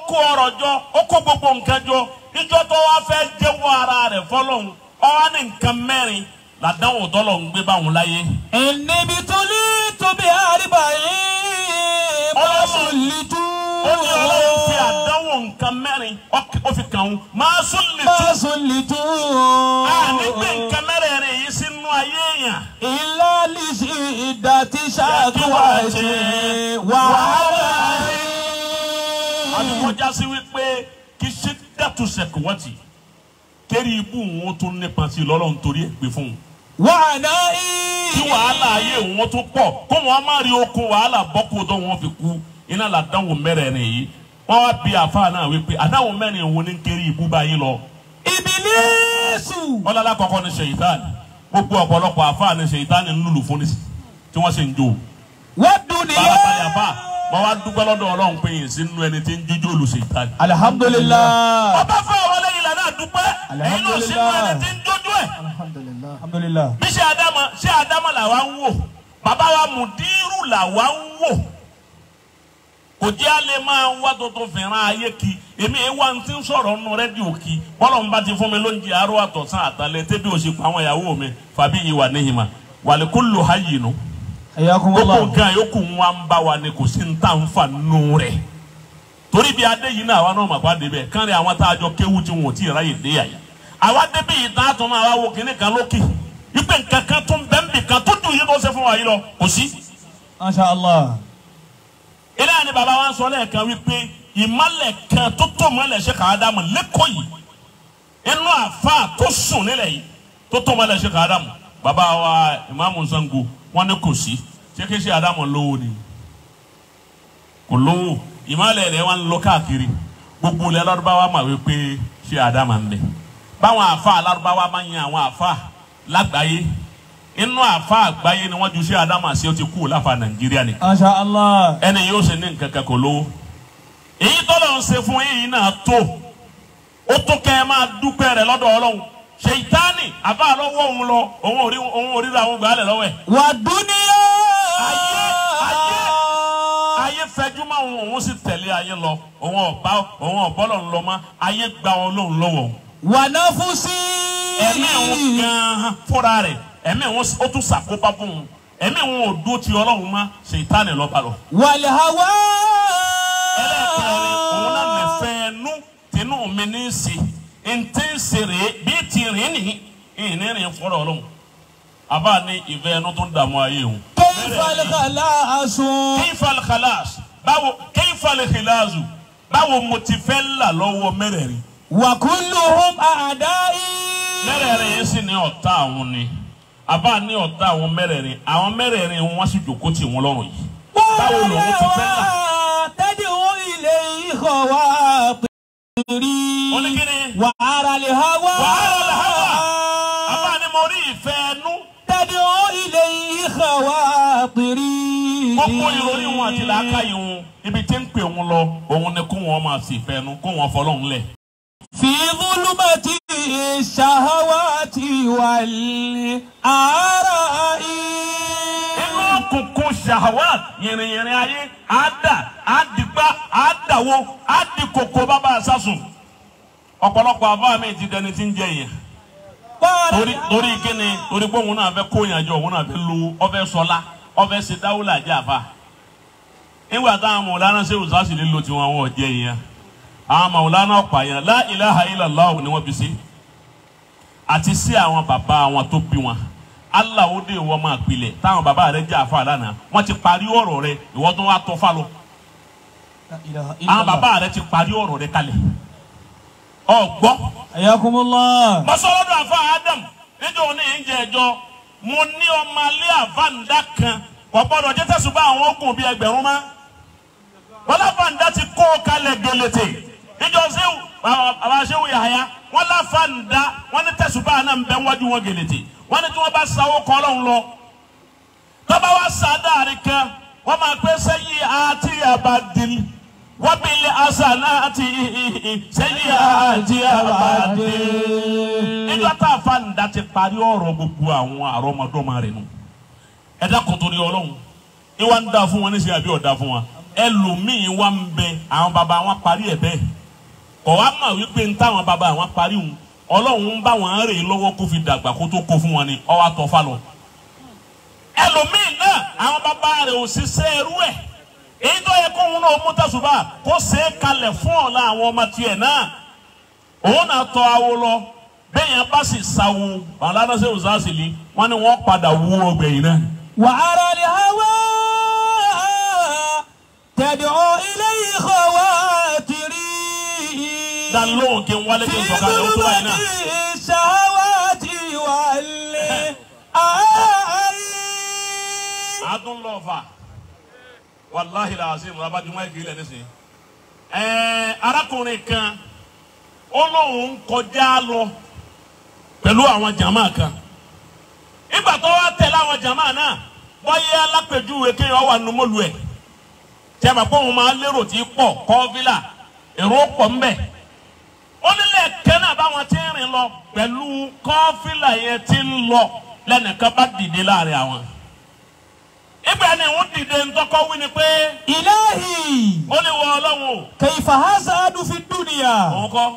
kó ọrọ̀ jọ, ó kó gbogbo nǹkan jọ, ìjọ tó wá fẹ́ jẹ́wọ́ ara rẹ̀ fọlọ́run, ó wá ní nǹkan mẹ́rin làdánwò tọ́lọ̀ ń gbé báwọn láyé. Inni bitulitu bi arba'in masulitu. Ó ní Ọlọ́run fi àdánwò nǹkan mẹ́rin ó fi kàn án. Masulitu. Masulitu. A ní gbé nǹkan mẹ́rẹ̀ẹ̀rin yìí sínú ayé èèyàn. Illa li shiddati shakwati wàhálà. Àdìkọjá sí wípé kí ṣe dàtú ṣẹ̀kọ̀wọ́tì kérí ibú wọn tún nípa sí lọ́lọ́run torí ẹ̀ gbé fún un. Wàhálà yìí. Kí wàhálà ayé wọn tún pọ̀ kó wọn má rí okun wàhálà bọ́kú tó wọn fi kú iná làdánwò mẹ́rẹ̀ẹ̀rin yìí. Wọ́n wá bí àfáà náà wípé àdánwò mẹ́rin wo ní kérí ibú báyìí lọ. Ìbílísù. Ọlọ́lá kọ̀ọ̀kan ní ṣèyítánì. Gbogbo ọ̀pọ̀lọpọ̀ àfáà ní ṣèyítánì ń lùlù fún ní tí wọ́n sì ń jó. Wọ́n dùn ní. Bàbá àfáà wọ́n wá dúpẹ́ lọ́dọ̀ Ọlọ́run pé yìí sínú ẹni tí ń jíjó lu ṣèyítánì. Alhamdulillah. Ọba fún àwọn lẹ́yìn ìlànà àdúpẹ́ èyí náà sínú ẹni tí ń jójú ẹ̀. Alhamdulillah. Bí ṣe Ádámọ̀ làwa ń wò, bàbá wa mùdírù làwa ń wò. Kò jẹ́ àlè máa wá tuntun fìràn ayé kí èmi ẹ̀ wá ti ń sọ̀rọ̀ nù rédíò kí bọ́lọ̀ ń bá ti fún mi lóúnjẹ àárọ̀ àtọ̀sán àtàlẹ́ tẹ́bí òsì pa àwọn ìyàwó mi fàbí ìwà níhìnmá wàlẹ́kùlù hayì nù. Gbogbo nǹkan yòókù wa ń bá wa ni kò sí ń tà ń fà nù rẹ̀ torí bí adé yìí náà àwa náà mà bá débẹ̀ kánrin àwọn tá a jọ kéwú tí wọn ò tí ì ráyè dé àyà àwa débí yìí tá a tún máa wá wo kinní kan lókè wípé nǹkan kan tún bẹ́ẹ̀ nbì kan tó dùn yìí tó ṣe fún wa yìí lọ kò sí. Masha Allah. Ilé àná bàbá wa ń sọ lẹ́ẹ̀kan wípé ìmọ̀lẹ̀ kan tó tó mọ̀lẹ̀ ṣe kà á dàmú lẹ́kọ̀ọ́ yìí inú àfa tó sùn nílẹ̀ yìí tó tó mọ̀lẹ̀ ṣe kà á dàmú bàbá wa ìmáàmù Ṣàngó wọn ní kò sí ṣé kí ṣe Ádámù lówó ni kò lówó ìmọ̀lẹ̀ rẹ̀ wá ń lọ káàkiri gbogbo ilẹ̀ alárúbáwá mà wípé ṣé Ádámù ń bẹ báwọn àfa alárúbáwá máa ń yan àwọn àfa lágbàáyé inú àfa àgbáyé ni wọ́n ju ṣé Ádámù sí ó ti kú láfa Nàìjíríà ni. Masha Allah. Ẹni yóò ṣe ní nǹkan kan kò lówó èyí tọ́lọ̀ ń ṣe fún yìí náà tó ó tó kẹ́ ẹ máa dúpẹ́ rẹ̀ lọ́dọ̀ Ọlọ́run. Ṣèyítánì àbá lọ́wọ́ òun lọ òun ò ríra àwọn gbàálẹ̀ lọ́wọ́ ẹ̀. Wà dúníyà. Ayé ayé ayé fẹjú mọ́ òun òun sì tẹ̀lé ayé lọ òun ọ̀bá òun ọ̀bọ́lọ̀ ń lọ mọ́ ayé gba òun lóun lọ́wọ́. Wà náà fún sí. Ẹ̀mí òun gan-an fúnra rẹ̀ ẹ̀mí òun ó tún ṣàkóbá fún un ẹ̀mí òun ò dúró ti Ọlọ́run mọ́ ṣèyítánì lọ́ba lọ. Wàlẹ̀ hawa. Ẹlẹ́ẹ̀kẹrin òun náà lè fẹ́ ẹnu tinú mi ní í ṣe ntí sèré bí ti rìn ní ìnírìn fọlọ Ọlọ́run àbá ní ìfẹ́ ẹnu tó ń dààmú ayé òun. Kayfal khalasu. Kayfal khalas báwo kayfal khilasu báwo mo ti fẹ́ là lọ́wọ́ mẹ́rẹ̀ẹ̀rin. Wa kulluhum a'da'i. Mẹ́rẹ̀ẹ̀rin yìí sì ní ọ̀tá àwọn ni àbá ní ọ̀tá àwọn mẹ́rẹ̀ẹ̀rin àwọn mẹ́rẹ̀ẹ̀rin wọ́n sì jòkó tì wọ́n lọ́rùn yìí. Báwo lòun ti fẹ́ là. Tad'u ilayhi khawatiri. Wàhálà lè hawa. Wàhálà lè hawa. Àbá ni mo rí ìfẹ́ ẹnu. Tad'u ilayhi khawatiri. Gbogbo ìròyìn wọn àti làákàyè wọn ibi tí ń pè wọn lọ òun ni kó wọn máa sì ìfẹ́ ẹnu kó wọn fọlọ́hún lẹ̀. Fi zulumati shahawati wal ara'i. Inú òkùnkùn shahawat yìnrìnyìnrìn ayé àdà àdìgbà àdàwọ àdìkòkò bàbá àsásùn. Ọ̀pọ̀lọpọ̀ àbá mi ti dẹni tí ń jẹ yẹn. Torí kíni torí pé òun náà fẹ́ kó yàn jọ òun náà fẹ́ lówó ọfẹ́ sọlá ọfẹ́ ṣe dáwúlà jẹ́ àfa. Nígbà táwọn mọ̀lánà ṣe òṣàṣì lè lo tiwọn àwọn ọ̀jẹ̀ yẹn. Àwọn mọ̀lánà ọ̀pá yẹn la ilaha illallah ni wọ́n fi sí. Àti sí àwọn bàbá wọn tó bí wọn. Allah ó dé ìwọ máa pilẹ̀ táwọn bàbá rẹ̀ jẹ́ àfa lánàá. Wọ́n ti parí ọ̀rọ̀ rẹ̀ ìwọ tó wá tọ́ fà lọ. Àwọn bàbá rẹ̀ ti parí ọ̀rọ̀ rẹ̀ kalẹ̀. Ọgbọ́. Ayakumullah. Mọ́sọ́lọ́dọ̀ àfa Adam níjọ́ ní ìjẹ́ ẹjọ́ mo ní ọmọ alẹ́ àfáǹdá kan Kò gbọ́dọ̀ jẹ́ tẹ̀sùbá àwọn ogun bíi ẹgbẹ̀rún mọ́. Wọ́n láfàǹdà ti kó kalẹ̀ gẹlẹ́tẹ̀. Ìjọ sẹ́wù bàbá sẹ́wù Yahaya wọ́n láfàǹdà wọ́n ní tẹ̀sùbá náà ń bẹ wájú wọn gẹlẹ́tẹ̀. Wọ́n ní tí wọ́n bá sawó kọ́ lọ́hùn lọ. Tọ́ba wa sàdáàrí kan wọ́n máa pẹ́ sẹ́yìn àti àbàdìl wọ́n bí ilé asàlá àti sẹ́yìn àti àbàdìl. Níjọ́ tá a fa ǹda ti parí ọ̀rọ̀ gbogbo àwọn àrọ́mọdọ́mọ rẹ̀ nù. Ẹ dákun torí Ọlọ́run ìwà ń dá fún wọn níṣẹ́ àbí ọ̀dá fún wọn. Ẹlòmíín wà ń bẹ àwọn bàbá wọn parí ẹ̀ bẹ́ẹ̀. Kọ̀ wá mà wípé ń táwọn bàbá wọn parí wọn Ọlọ́run ń bá wọn rè lọ́wọ́ kó fi dàgbà kó tó kó fún wọn ni ọwọ́ àtọ́fà lọ. Ẹlòmíín náà àwọn bàbá rẹ̀ ò ṣiṣẹ́ ẹrú ẹ̀ èyí tó yẹ kó òun náà mú tẹ̀sùbà kó ṣe é kalẹ̀ fún ọ̀la àwọn ọmọ tiẹ̀ náà òun náà tọ́ awo lọ bẹ́ẹ̀ yẹn bá sì sawo aládọ́sẹ̀ òṣàṣìlì wọ́n ní wọ́n padà wú ọgbẹ̀ yìí náà. وأرى الهوى تدعو إليه خواطري dá lóhùn kí n wálé kí n sọ̀kalẹ̀ ó tó báyìí náà. الشهوات والآي adún lọ fà wàláhì làásì mùsàbájúmọ́ ìkìlẹ̀ nísìnyí. Arákùnrin kan ó lóun kọjá lọ pẹ̀lú àwọn jàmáà kan. Ìgbà tó wá tẹ̀lé àwọn jàmáà náà bọ́yá alápèjúwe kéèyàn wà nù mọ́lù ẹ̀. Tí a bá pọ̀ wọn máa lérò tí pọ̀ kọ́ fílà èrò pọ̀ ńbẹ̀. Ó nílẹ̀ kẹ́ náà báwọn ti ń rìn lọ pẹ̀lú kọ́ fílà yẹn ti ń lọ lẹ́nìkan bá dìde láàrin àwọn. Ìgbà ni òun dìde ntọ́kọ́ wí ni pé. إلهي Ó ní wọ Ọlọ́run o. كيف هزأت في الدنيا Òun kọ́.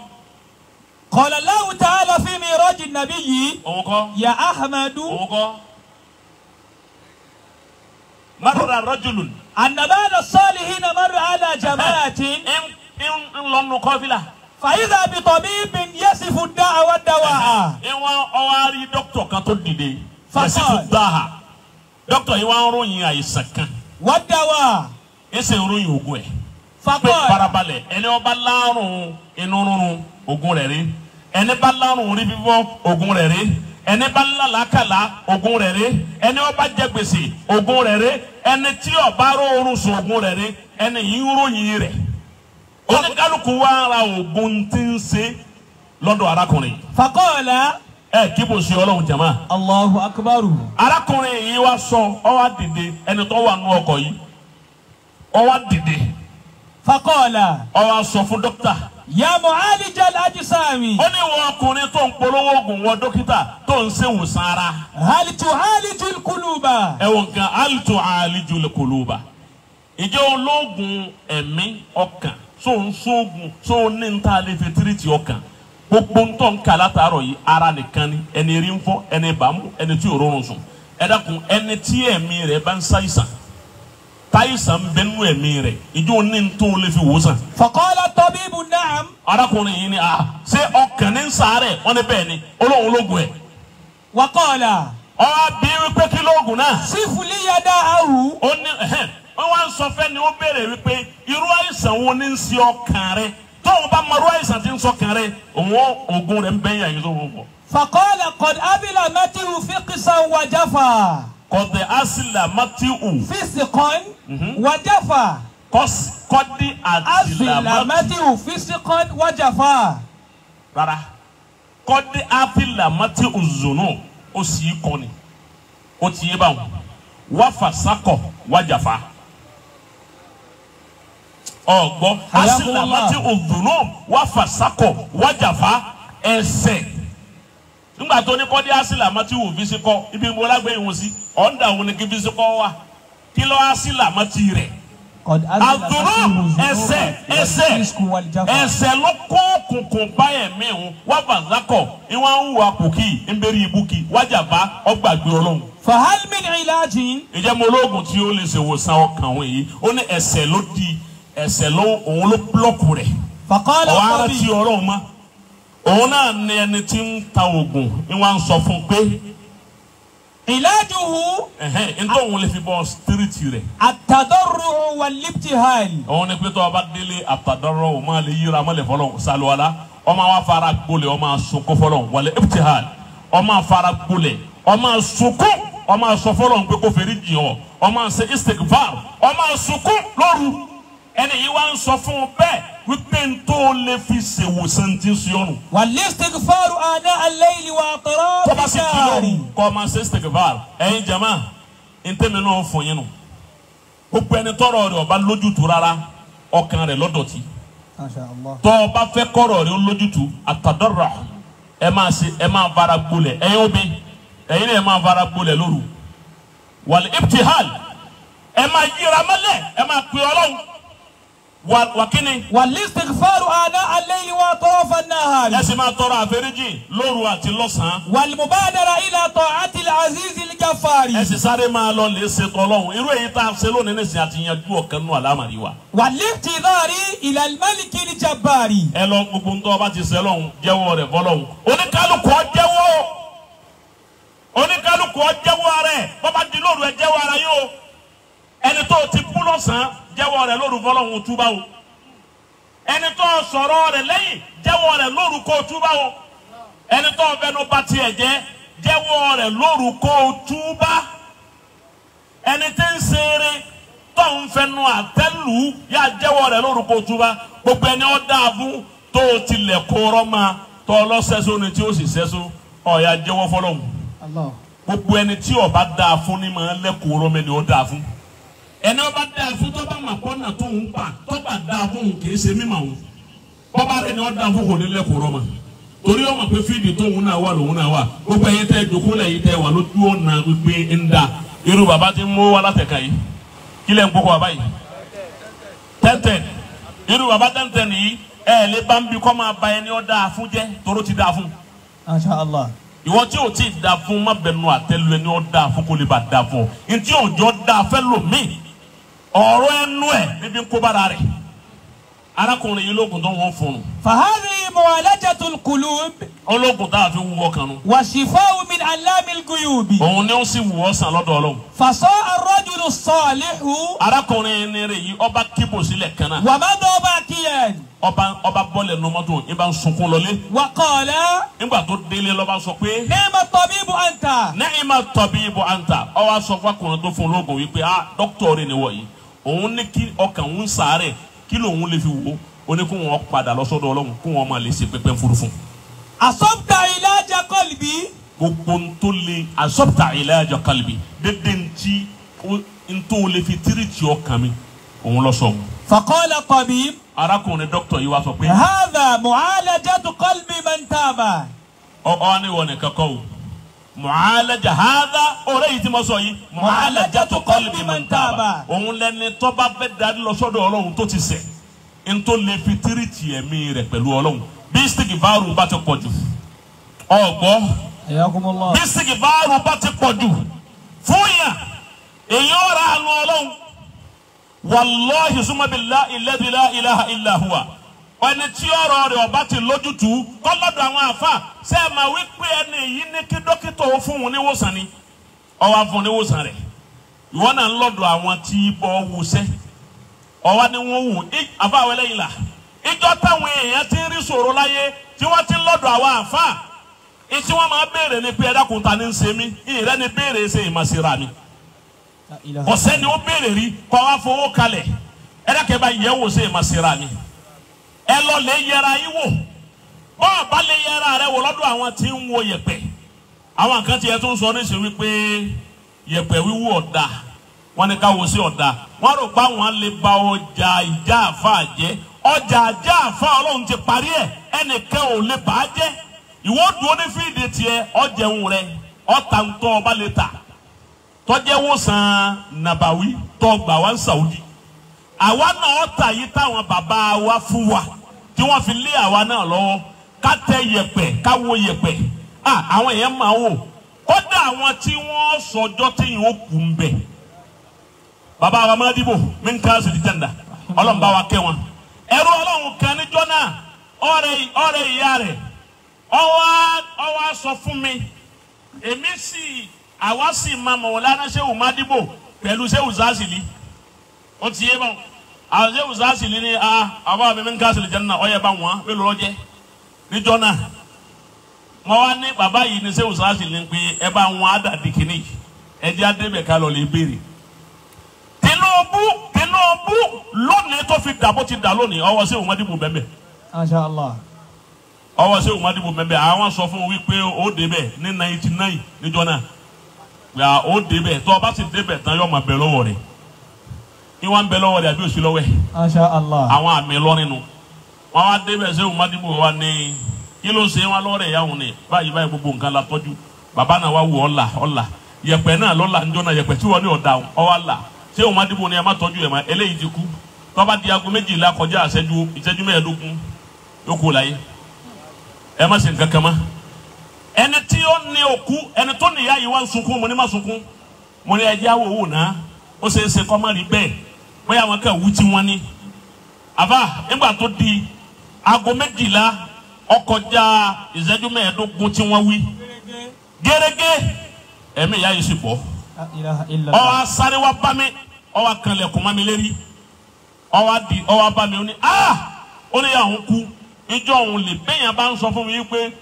قال الله تعالى في معراج النبي Òun kọ́. يا أحمد Òun kọ́. Marra rajulun. أن بعض الصالحين مر على جماعة Ń lọ nu kọ́fílà. فإذا بطبيب يصف الداء والدواء. Ìwọ̀n ọwọ́ á rí dókítà kan tó dìde. Fakọ́l. Yasifu dáhà. Dókítà yìí wá ń ròyìn àìsàn kan. والدواء. Ẹsẹ̀ ń ròyìn ògùn ẹ̀. Pé فقال farabalẹ̀ ẹni ó bá lárùn inú rúnrún ògùn rẹ̀ rí. Ẹni bá lárùn orí fífọ́ ògùn rẹ̀ rí. Ẹni bá lálàákàlà ògùn rẹ̀ rí. Ẹni ó bá jẹ gbèsè ògùn rẹ̀ rí. Ẹni tí ó bá róorun sùn ògùn rẹ̀ rí. Ẹni yìí ń ròyìn rẹ̀. Oníkálukú wa ra ògùn tí ń ṣe lọ́dọ̀ arákùnrin. فقال Ẹ kí bò ṣe Ọlọ́run jàmá. الله أكبر. Arákùnrin yìí wá sọ ọ wá dìde ẹni tó wà nú ọkọ̀ yìí ọ wá dìde فقال ọ wá sọ fún dókítà. يا معالج الأجسام Ó ní wọ ọkùnrin tó ń polówó oògùn wọ dókítà tó ń ṣe ìwòsàn ara. هل تعالج القلوب؟ Ẹ wọ nǹkan alitu alijul kuluba. Ìjẹ́ olóògùn ẹ̀mí ọkàn tó ń sóògùn tó ní ń ta lè fi tírìtì ọkàn. Gbogbo ń tọ́ ń kà látàárọ̀ yìí ara nìkan ni ẹni rí ń fọ́ ẹni bá mú ẹni tí ò rọrùn sùn. Ẹ dákun ẹni tí ẹ̀mí rẹ̀ bá ń ṣàìsàn táìsàn ń bẹ nínú ẹ̀mí rẹ̀ ìjọ ní ń tó lè fi wòsàn. فقال الطبيب نعم. Arákùnrin yìí ni a ṣé ọkàn ní ń sàárẹ̀ wọ́n ní bẹ́ẹ̀ ni olóhùn lóògùn ẹ̀. وقال Ọ̀rọ̀ bí wípé kí lóògùn náà. صف لي داءه. Ó ní ẹ̀hẹ́n wọ́n wá ń sọ fẹ́ ni ó béèrè wípé irú àìsàn wo ni ń ṣe ọkàn rẹ tóun bá mọ irú àìsàn tí ń sọkàn rẹ òun oògùn rẹ ń bẹ́ yà yín tó wọ́n pọ̀. فقال قد أظلمته فقسا وجفا. Kọ̀dẹ̀ asìlà mátìhù. فسقا وجفا. Kọ́dí àtìlà mátìhù. أظلمته فسقا وجفا. Rárá kọ́dí àtìlà mátìhù zùnú ó sì í kọ́ni ó ti yé báwọn wáfàsákọ̀ wájàfà. Ọ̀gbọ́ asìlà mátìhù zùnú wáfàsákọ̀ wájàfà ẹsẹ̀ nígbà tó ní kọ́dí asìlà mátìhù fisikọ́ ibi mo lágbé ìwọ̀n sí ọ̀ndà òun ni kí fisikọ́ wà kí lọ́ asìlà mátì rẹ̀. قد Àdúró ẹsẹ̀ ẹsẹ̀ والفسق والجفا. ẹsẹ̀ ló kó òkùnkùn bá ẹ̀mí òun wá bàzákọ̀ ìwọ̀n ń wà kòkì ń bẹ̀rẹ̀ ibùkì wájàbá ọgbàgbé Ọlọ́run. فهل من علاج؟ Ìjẹ́ mo lóògùn tí ó lè ṣèwòsàn ọkàn òun yìí ó ní ẹsẹ̀ ló di ẹsẹ̀ ló òun ló búlọ̀kù rẹ̀ فقال ọ̀hún ara tí الطبيب Ọlọ́run mọ́ òun náà ní ẹni tí ń ta oògùn ìwọ̀n ń sọ fún un pé علاجه ẹ̀hẹ́n ntọ́ òun lè fi bọ́ sírìtì rẹ̀ التضرع والابتهال. òun ni pé tó o bá délé àtàdọ́rọ̀ o máa lè yíra mọ́lẹ̀ fọlọ́ sálọ́lá ọmọ wa fara gbolẹ̀ ọmọ sunkún fọlọ́ wọlé ibtihal ọmọ fara gbolẹ̀ ọmọ sunkún ọmọ sọ fọlọ́ pé kó fèrè jìn ọ́ Ó máa ṣe istighfar, ó máa sunkún lóru. Ẹni yìí wá ń sọ fún un bẹ́ẹ̀ wípé n tó lè fi ṣèwòsàn ti ń sọnù. والاستغفار آناء الليل وأطراف Tó bá sì kí النهار. lóru kọ́ máa ṣe istighfar. Ẹ̀yin jama, ntẹ́mi náà fún yín nù. Gbogbo ẹni tọrọ rẹ̀ ọba lójútu rárá, ọkàn rẹ̀ lọ́dọ̀tí. ما شاء الله. Tọ́ ọ bá fẹ́ kọ́rọ̀ rẹ̀ ó lójútu, àtàdọ́rà ẹ máa ṣe, ẹ máa fara gbolẹ̀. Ẹ̀yin obì, ẹ̀yin náà ẹ máa fara gbolẹ̀ lóru. Wal ibtihal, ẹ máa yíra mọ́lẹ̀, ẹ máa pè Ọlọ́run. Wà kíni? والاستغفار آناء الليل وأطراف النهار. Ẹ sì máa tọrọ àforíjì lóru àti lọ́sàn-án. والمبادرة إلى طاعة العزيز الغفار. Ẹ sì sáré máa lọ lè ṣe tọlọ́hún. Irú èyí tá a ṣe lónìí nísìnyí àti yanjú ọ̀kan nù àlámàrí wa. والاعتذار إلى الملك الجبار. Ẹ lọ gbogbo ńtọ́ ọba ti ṣe lọ́hún, jẹ́wọ́ rẹ̀ fọlọ́hún. Oníkálukú ó jẹ́wọ́, oníkálukú ó jẹ́wọ́ ara ẹ̀. Bọ́ba di lóru ẹ jẹ́wọ́ ara yóò. Ẹni tó ti kú lọ́sàn-án, jẹ́wọ́ rẹ̀ lóru fọlọ́hún, túbá o. Ẹni tó sọ̀rọ̀ rẹ̀ lẹ́yìn, jẹ́wọ́ rẹ̀ lóru kó túbá o. Ẹni tó fẹnu bà tiẹ̀ jẹ́, jẹ́wọ́ rẹ̀ lóru kó túbá. Ẹni tí ń ṣeré tó ń fẹnu àtẹ́lù, yá jẹ́wọ́ rẹ̀ lóru kó túbá. Gbogbo ẹni ó dáa fún tó tilẹ̀ kóró ma tó lọ́sẹ̀sọ ni tí ó sì sẹ́sọ, ó yá jẹ́wọ́ fọlọ́hún. Allah. Gbogbo ẹni tí ó bá dáa fún ni máa lẹ́kọ̀ọ́ mẹ́ni ó dáa fún. Ẹni ó bá dáa fún tó bá mà kọ́nà tó ń pa tó bá dáa fún òun kìí ṣe mímọ̀ òun. Bọ́bá rẹ̀ ni ó dáa fún kò ní lẹ́kọ̀ọ́ mọ́. Torí ó mọ̀ pé fídì tóun náà wà lòun náà wà. Gbogbo ẹ̀yin tẹ́ jòkó lẹ́yìn tẹ́ wà lójú ọ̀nà gbígbé ń da. Irú bàbá ti mú wa látẹ̀ka yìí. Kí lẹ́ ń kókó bàbá yìí? Tẹ́ntẹ́n. Irú bàbá tẹ́ntẹ́n yìí ẹ̀ lè bá ń bi kọ́ máa ba ẹni ó dáa fún jẹ́ toró ti dáa fún. ما شاء الله. Ìwọ tí o ti da fún má bẹnu àtẹ́lu ẹni ó da fún kó lè bá da fún ọ. Ntí òjò da fẹ́ lòmíì, ọ̀rọ̀ ẹnu ẹ̀ níbi ń kó bára rẹ̀. Arákùnrin yìí lóògùn tó wọ́n fún un. فهذه معالجة القلوب Olóògùn tá a fi wú ọkàn nu. والشفاء من علام الغيوب. Òun ni ó sì wù ọ́ sàn lọ́dọ̀ Ọlọ́run. فصاء الرجل الصالح Arákùnrin ni rẹ̀ yìí ọba kíbo sílẹ̀ kan náà. ومضى باكيا. Ọba bọ́lẹ̀ nu mọ́tò, ìbá ń sunkún lọlé. وقال Nígbà tó délé lọ́ba sọ pé نعم الطبيب أنت. Ni'ma tabibu anta. Ó wá sọ fún akùnrin tó fún un lóògùn wípé ah dókítà rẹ̀ ni wọ̀ yìí. Òun ní kí ọkàn òun sàárẹ̀ kí lòun lè fi wò ó. Ó ní kó wọn padà lọ sọ́dọ̀ Ọlọ́run kó wọn máa lè ṣe pẹpẹ furuufun. أصبت علاج قلبي. Gbogbo ntó le asọ́pútà ilaja qalbi dédé ntí ntó lè fi tírìtì ọkàn mi òun lọ sọ. فقال الطبيب Arákùnrin dókítà yìí wá sọ pé هذا معالجة قلب من تاب. ọ ní ìwọ nìkan kọ́ o. Mu'alaja hadha ọ̀rẹ́ yìí tí mo sọ yìí mu'alajatu qalbi man taba. Òun lẹni tó bá fẹ́ darí lọ sọ́dọ̀ Ọlọ́run tó ti ṣẹ̀ ntó lè fi tírìtì ẹ̀mí rẹ̀ pẹ̀lú Ọlọ́run. Bí istighfaru bá ti pọ̀ jù ọ̀gbọ́. حياكم الله. Bí istighfaru bá ti pọ̀ jù fún yàn èyí ọ̀rọ̀ àánú Ọlọ́run. Wallahi summa billahi alladhi la ilaha illa huwa. Ẹni tí ọ̀rọ̀ rẹ̀ ọba ti lójútùú kọ́lọ́dọ̀ àwọn àfa ṣe é máa wí pé ẹni yìí ní kí dókítà ó fún un níwòsàn ni ọwọ́ á fún un níwòsàn rẹ̀. Ìwọ náà ń lọ́dọ̀ àwọn tí bọ́ wusẹ́ ọwọ́ ni wọ́n wù àfa àwọn ẹlẹ́yìn là. Ìjọ táwọn èèyàn ti ń rí ṣòro láyé tí wọ́n ti ń lọ́dọ̀ àwọn àfa ìtí wọ́n máa béèrè ni pé ẹ̀dákun ta ni ń ṣe mí ìrẹ́ ni béèrè ṣe ìmọ̀síra mi. لا إله. Ọ̀sẹ́ ni ó béèrè rí kọ́ wá fowó kalẹ̀ ẹ̀dákẹ́ bá yẹ̀ wò ṣe ìmọ̀síra mi. Ẹ lọ lè yẹra yín wò. Bọ́ọ̀ bá lè yẹra rẹ wò lọ́dọ̀ àwọn tí ń wo yẹ̀pẹ̀. Àwọn kan tiẹ̀ tún sọ níṣẹ́ wípé yẹ̀pẹ̀ wíwú ọ̀dà wọ́n ní ká wo sí ọ̀dà. Wọ́n rò pé àwọn lè ba ọjà ìjà àfa jẹ́. Ọjà ìjà àfa Ọlọ́run ti parí ẹ̀, ẹnìkan ò lè bà á jẹ́. Ìwọ dúró ní fíìdì tiẹ̀ ọjẹun rẹ ọ̀tà ń tọ́ ọba lè tà. Tọ́jẹ́ wòsàn nàbàwí tọ́ gbà wá ń Saudi. Àwa náà ọ̀tà yìí táwọn bàbá wa fún wa tí wọ́n fi lé àwa náà lọ́wọ́ ká tẹ yẹ̀pẹ̀ ká wo yẹ̀pẹ̀. Àwọn èèyàn máa wò kódà àwọn tí wọ́n sọjọ́ tí yìí ó kù ń bẹ̀. Bàbá wa máa dìbò mí ń ká sí jẹ́ndà Ọlọ́run bá wa kẹ́ wọn. Ẹrú Ọlọ́run kan níjọ́ náà ọ̀rẹ́ ìyá rẹ̀ ó wá sọ fún mi èmi sì àwa sì máa mọ̀ wọ́n lánàá Ṣéhù Mádìbò pẹ̀lú Ṣéhù Zásìlì. Ó ti yé báwọn. Àwọn Ṣéhù Zásìlì ni àwọn àmì ń ká sí jẹ́ndà ọ̀yẹ́ bá wọn mélòó lọ́jẹ́ níjọ́ náà. Mo wá ní bàbá yìí ní Ṣéhù Zásìlì ní pé ẹ bá wọn á dàdí kìíní yìí ẹ jẹ́ àdébẹ̀ ká lọ lè béèrè. Tinubu lónìí tó fi dà bó ti dà lónìí ọwọ́ sí òun dìbò bẹ́ẹ̀. Masha Allah. Ọwọ́ sí òun dìbò bẹ́ẹ̀. Àwọn sọ fún wípé ó débẹ̀ ní 99 níjọ́ náà. Yà ó débẹ̀ tó o bá sì débẹ̀ tán yóò máa bẹ lọ́wọ́ rẹ̀. Ìwà ń bẹ lọ́wọ́ rẹ̀ àbí òsì lọ́wọ́ ẹ̀. Masha Allah. Àwọn àmì lọ nínú. Wọ́n wá débẹ̀ sí òun dìbò wa ní kí ló ṣe wọn lọ́rẹ̀ ìyá òun ni báyìí báyìí gbogbo nǹkan la tọ́jú. Bàbá náà wá wù ọ́ là ọ́ là. Yẹ̀pẹ̀ náà lọ́la níjọ́ náà yẹ̀pẹ̀ tí wọ́n ní ọ̀dà ọ́ wá là. Ṣé òun dìbò ni ẹ má tọ́jú ẹ̀ mọ́ eléyìí ti kú. Tó bá di aago méjìlá kọjá ìṣẹ́jú 25 yóò kú láyé. Ẹ má ṣe nǹkan kan mọ́. Ẹni tí ó ní òkú ẹni tó níyà yìí wá ń sunkún mo ní má sunkún. Mo ní ẹjẹ́ àwọ̀ òwò náà ó ṣe é ṣe kọ́ má rí bẹ́ẹ̀ bóyá àwọn kan wú tí wọ́n ní. Àbá nígbà tó di aago méjìlá ọkọjá ìṣẹ́jú 25 tí wọ́n wí. Gẹ́gẹ́ ẹ̀mí ìyá yìí sì bọ́. Ó wá sáré wá bá mi ó wá kanlẹ̀kùn má mi lérí. Ó wá bá mi ó ní ó ní àwọn kú ìjọ òun lè bẹ́yàn bá ń sọ fún mi wípé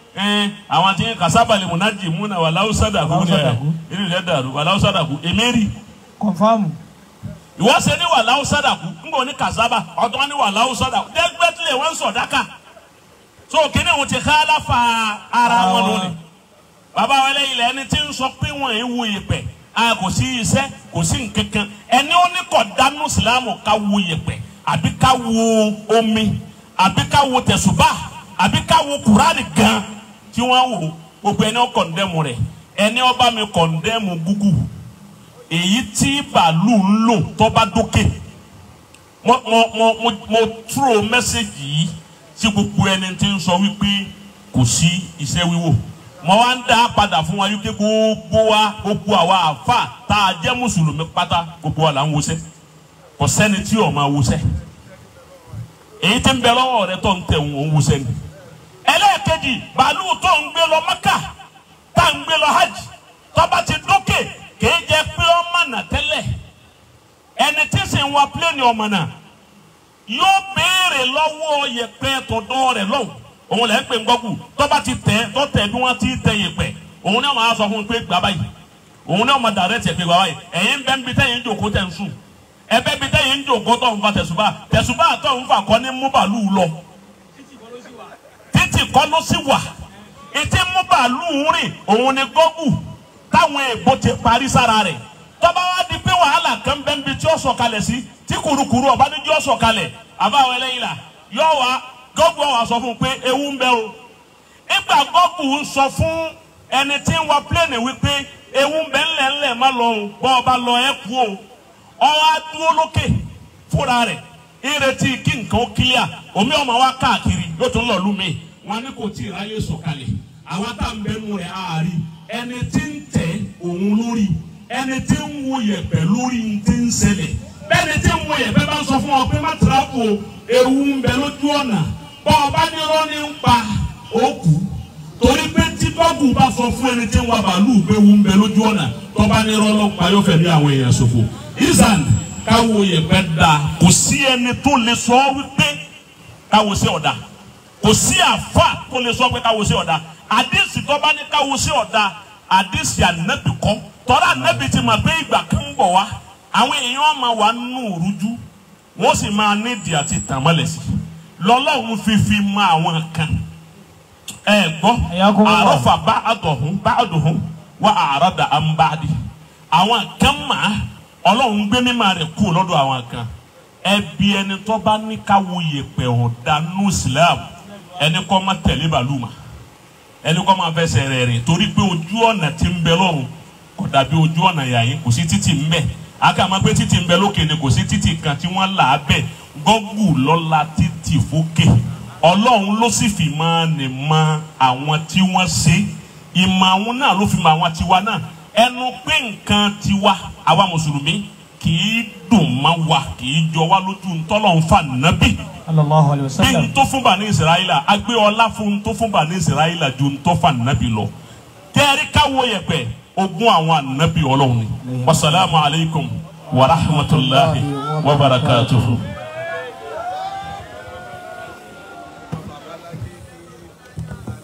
àwọn tí kasaba lè múná jì múná wà láwùsá dàkú ní ẹ inú rẹ dàrú wà láwùsá dàkú èmi rí. Kọ̀nfàmù. Ìwọ ṣe ní wà láwùsá dàkú ń bọ̀ ní kasaba ọ̀tún ní wà láwùsá dàkú dẹ́gbẹ́tìlẹ̀ wọ́n ń sọ̀ dáka so kíní òun ti ká láfa ara wọn lónìí. Bàbá wa lẹ́yìn ilẹ̀ ẹni tí ń sọ pé wọ́n ń wo ìpẹ́ a kò sí iṣẹ́ kò sí nkankan ẹni ó ní kọ̀ dánú sílámù ká wo ìpẹ́ àbí ká wo omi àbí ká wo tẹ̀sùbá àbí ká wo kùránì gan tí wọ́n wò gbogbo ẹni ó kọ̀ndẹ́mù rẹ̀ ẹni ó bá mi kọ̀ndẹ́mù gúgù èyí tí bàálù ń lò tó bá dókè mo túrò mẹ́sẹ̀gì yìí tí gbogbo ẹni tí ń sọ wípé kò sí iṣẹ́ wíwò mo wá ń dá padà fún wa wípé gbogbo wa gbogbo àwa àfà tá a jẹ́ mùsùlùmí pátá gbogbo wa là ń wọṣẹ́ kò sẹ́ni tí ò máa wọṣẹ́ èyí tí ń bẹ lọ́wọ́ rẹ tó ń tẹ̀ ń wọṣẹ́ ni. Ẹlẹ́ẹ̀kejì bàálù tó ń gbé lọ Mẹ́kà tá ń gbé lọ hajj tó bá ti dókè kìí jẹ́ pé ó mọ̀nà tẹ́lẹ̀ ẹni tí sì ń wa pílẹ̀nì ọ̀mọ̀nà yóò béèrè lọ́wọ́ yẹ̀pẹ̀ tọ̀dọ̀ rẹ̀ lọ́wọ́ òun lẹ́ ń pè ń gbọ́kù tó bá ti tẹ̀ tó tẹ̀ bí wọ́n ti tẹ̀ yẹ̀pẹ̀ òun náà máa sọ fún un pé gbà báyìí òun náà máa dàrẹ́ tiẹ̀ pé gbà báyìí ẹ̀yin bẹ́ẹ̀ ń bi tẹ́yìn ń jòkó tẹ̀ ń sùn ẹbẹ bi tẹ́yìn ń jòkó tó ń fa tẹ̀sùbá tẹ̀sùbá tó ń fa kọ́ ní mú bàálù lọ títì kọ́ ló sì wà ètí mú bàálù rìn òun ni gọ́gù táwọn èèbó ti parí sára rẹ̀ tọ́ba wá di pé wàhálà kan bẹ́ẹ̀ ń bi tí ó sọ̀kalẹ̀ sí tí kùrukùru ọ̀bá ní tí ó sọ̀kalẹ̀ àbáwọ̀ ẹlẹ́yìn là yọ wá gọ́gù ọ̀wà sọ fún un pé ewu ń bẹ o nígbà gọ́gù ń sọ fún ẹni tí ń wa pléènì wípé ewu ń bẹ ńlẹ̀ ńlẹ̀ má lọ o bọ́ ọba lọ ẹ kú o ọwọ́ adúró lókè fúnra rẹ̀ ìrètí kí nǹkan ó kílíà omi ọmọ wa káàkiri yóò tún lọ lú mi. Wọn ní kò tí ì ráyè sọ̀kalẹ̀ àwa tá à ń bẹnu rẹ̀ àárí ẹni tí ń tẹ̀ òun lórí ẹni tí ń wo yẹ̀pẹ̀ lórí ń ti ń ṣẹlẹ̀ bẹ́ẹ̀ni tí ń wo yẹ̀pẹ̀ bá ń sọ fún ọ pé má tìrápù ewu ń bẹ lójú ọ̀nà bọ́ ọba nírọ́ ní ń pa òkú torí pé tí bọ́ọ̀gù bá sọ fún ẹni tí ń wa bàálù pé ewu ń bẹ lójú ọ̀nà tọ́ba nírọ́ ló pa yóò fẹ̀mí àwọn èèyàn ṣòfò. Ìsàn káwo yẹ̀pẹ̀ da kò sí ẹni tó lè sọ wípé káwo sí ọ̀dà kò sí àfà tó lè sọ pé káwo sí ọ̀dà àdìsí tọ́ba ní káwo sí ọ̀dà àdìsí ànábì kọ́ tọ́lá ànábì ti mọ̀ pé ìgbà kan ń bọ̀ wá àwọn èèyàn máa wà nù rújú wọ́n sì máa nídìí àti tàmọ́lẹ̀ sí lọ́lọ́run fífi mọ àwọn kan ẹ gbọ́ àrọ́fà bá àdọ̀hún wá àràdà àǹbáàdì àwọn kan máa ọlọ́run gbé mímọ́ rẹ̀ kú lọ́dọ̀ àwọn kan ẹbí ẹni tó bá ní káwo yẹ̀pẹ̀ ọ̀dà nù Islam ẹni kọ́ máa tẹ̀lé bàlúmà ẹni kọ́ máa fẹsẹ̀ rẹ̀ rìn torí pé ojú ọ̀nà tí ń bẹ lọ́run kò dàbí ojú ọ̀nà yàyín kò sí títì ń bẹ aka máa pé títì ń bẹ lókè ni kò sí títì kan tí wọ́n là á bẹ̀ gọ́gù lọ́la títì fókè ọlọ́run ló sì fi máa nì mọ àwọn tí wọ́n ṣe ìmọ̀ àwọn náà ló fi mọ àwọn tiwa náà ẹnu pé nǹkan tiwa àwa mùsùlùmí kì í dùn mọ́ wa kì í jọ wá lójú ntọ́lọ́run fà nábì bí n tó fún Bani Israẹla agbé ọlá fún n tó fún Bani Israẹla ju n tó fà nábì lọ tẹ́ẹ̀rí káwọ́ yẹ̀pẹ̀ ogún àwọn ànábì ọlọ́run ni. Wasalaamu alaykum wa rahmatulahi wa barakatuhu.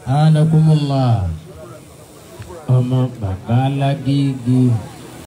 Anakumullah ọmọ bàbá lágége.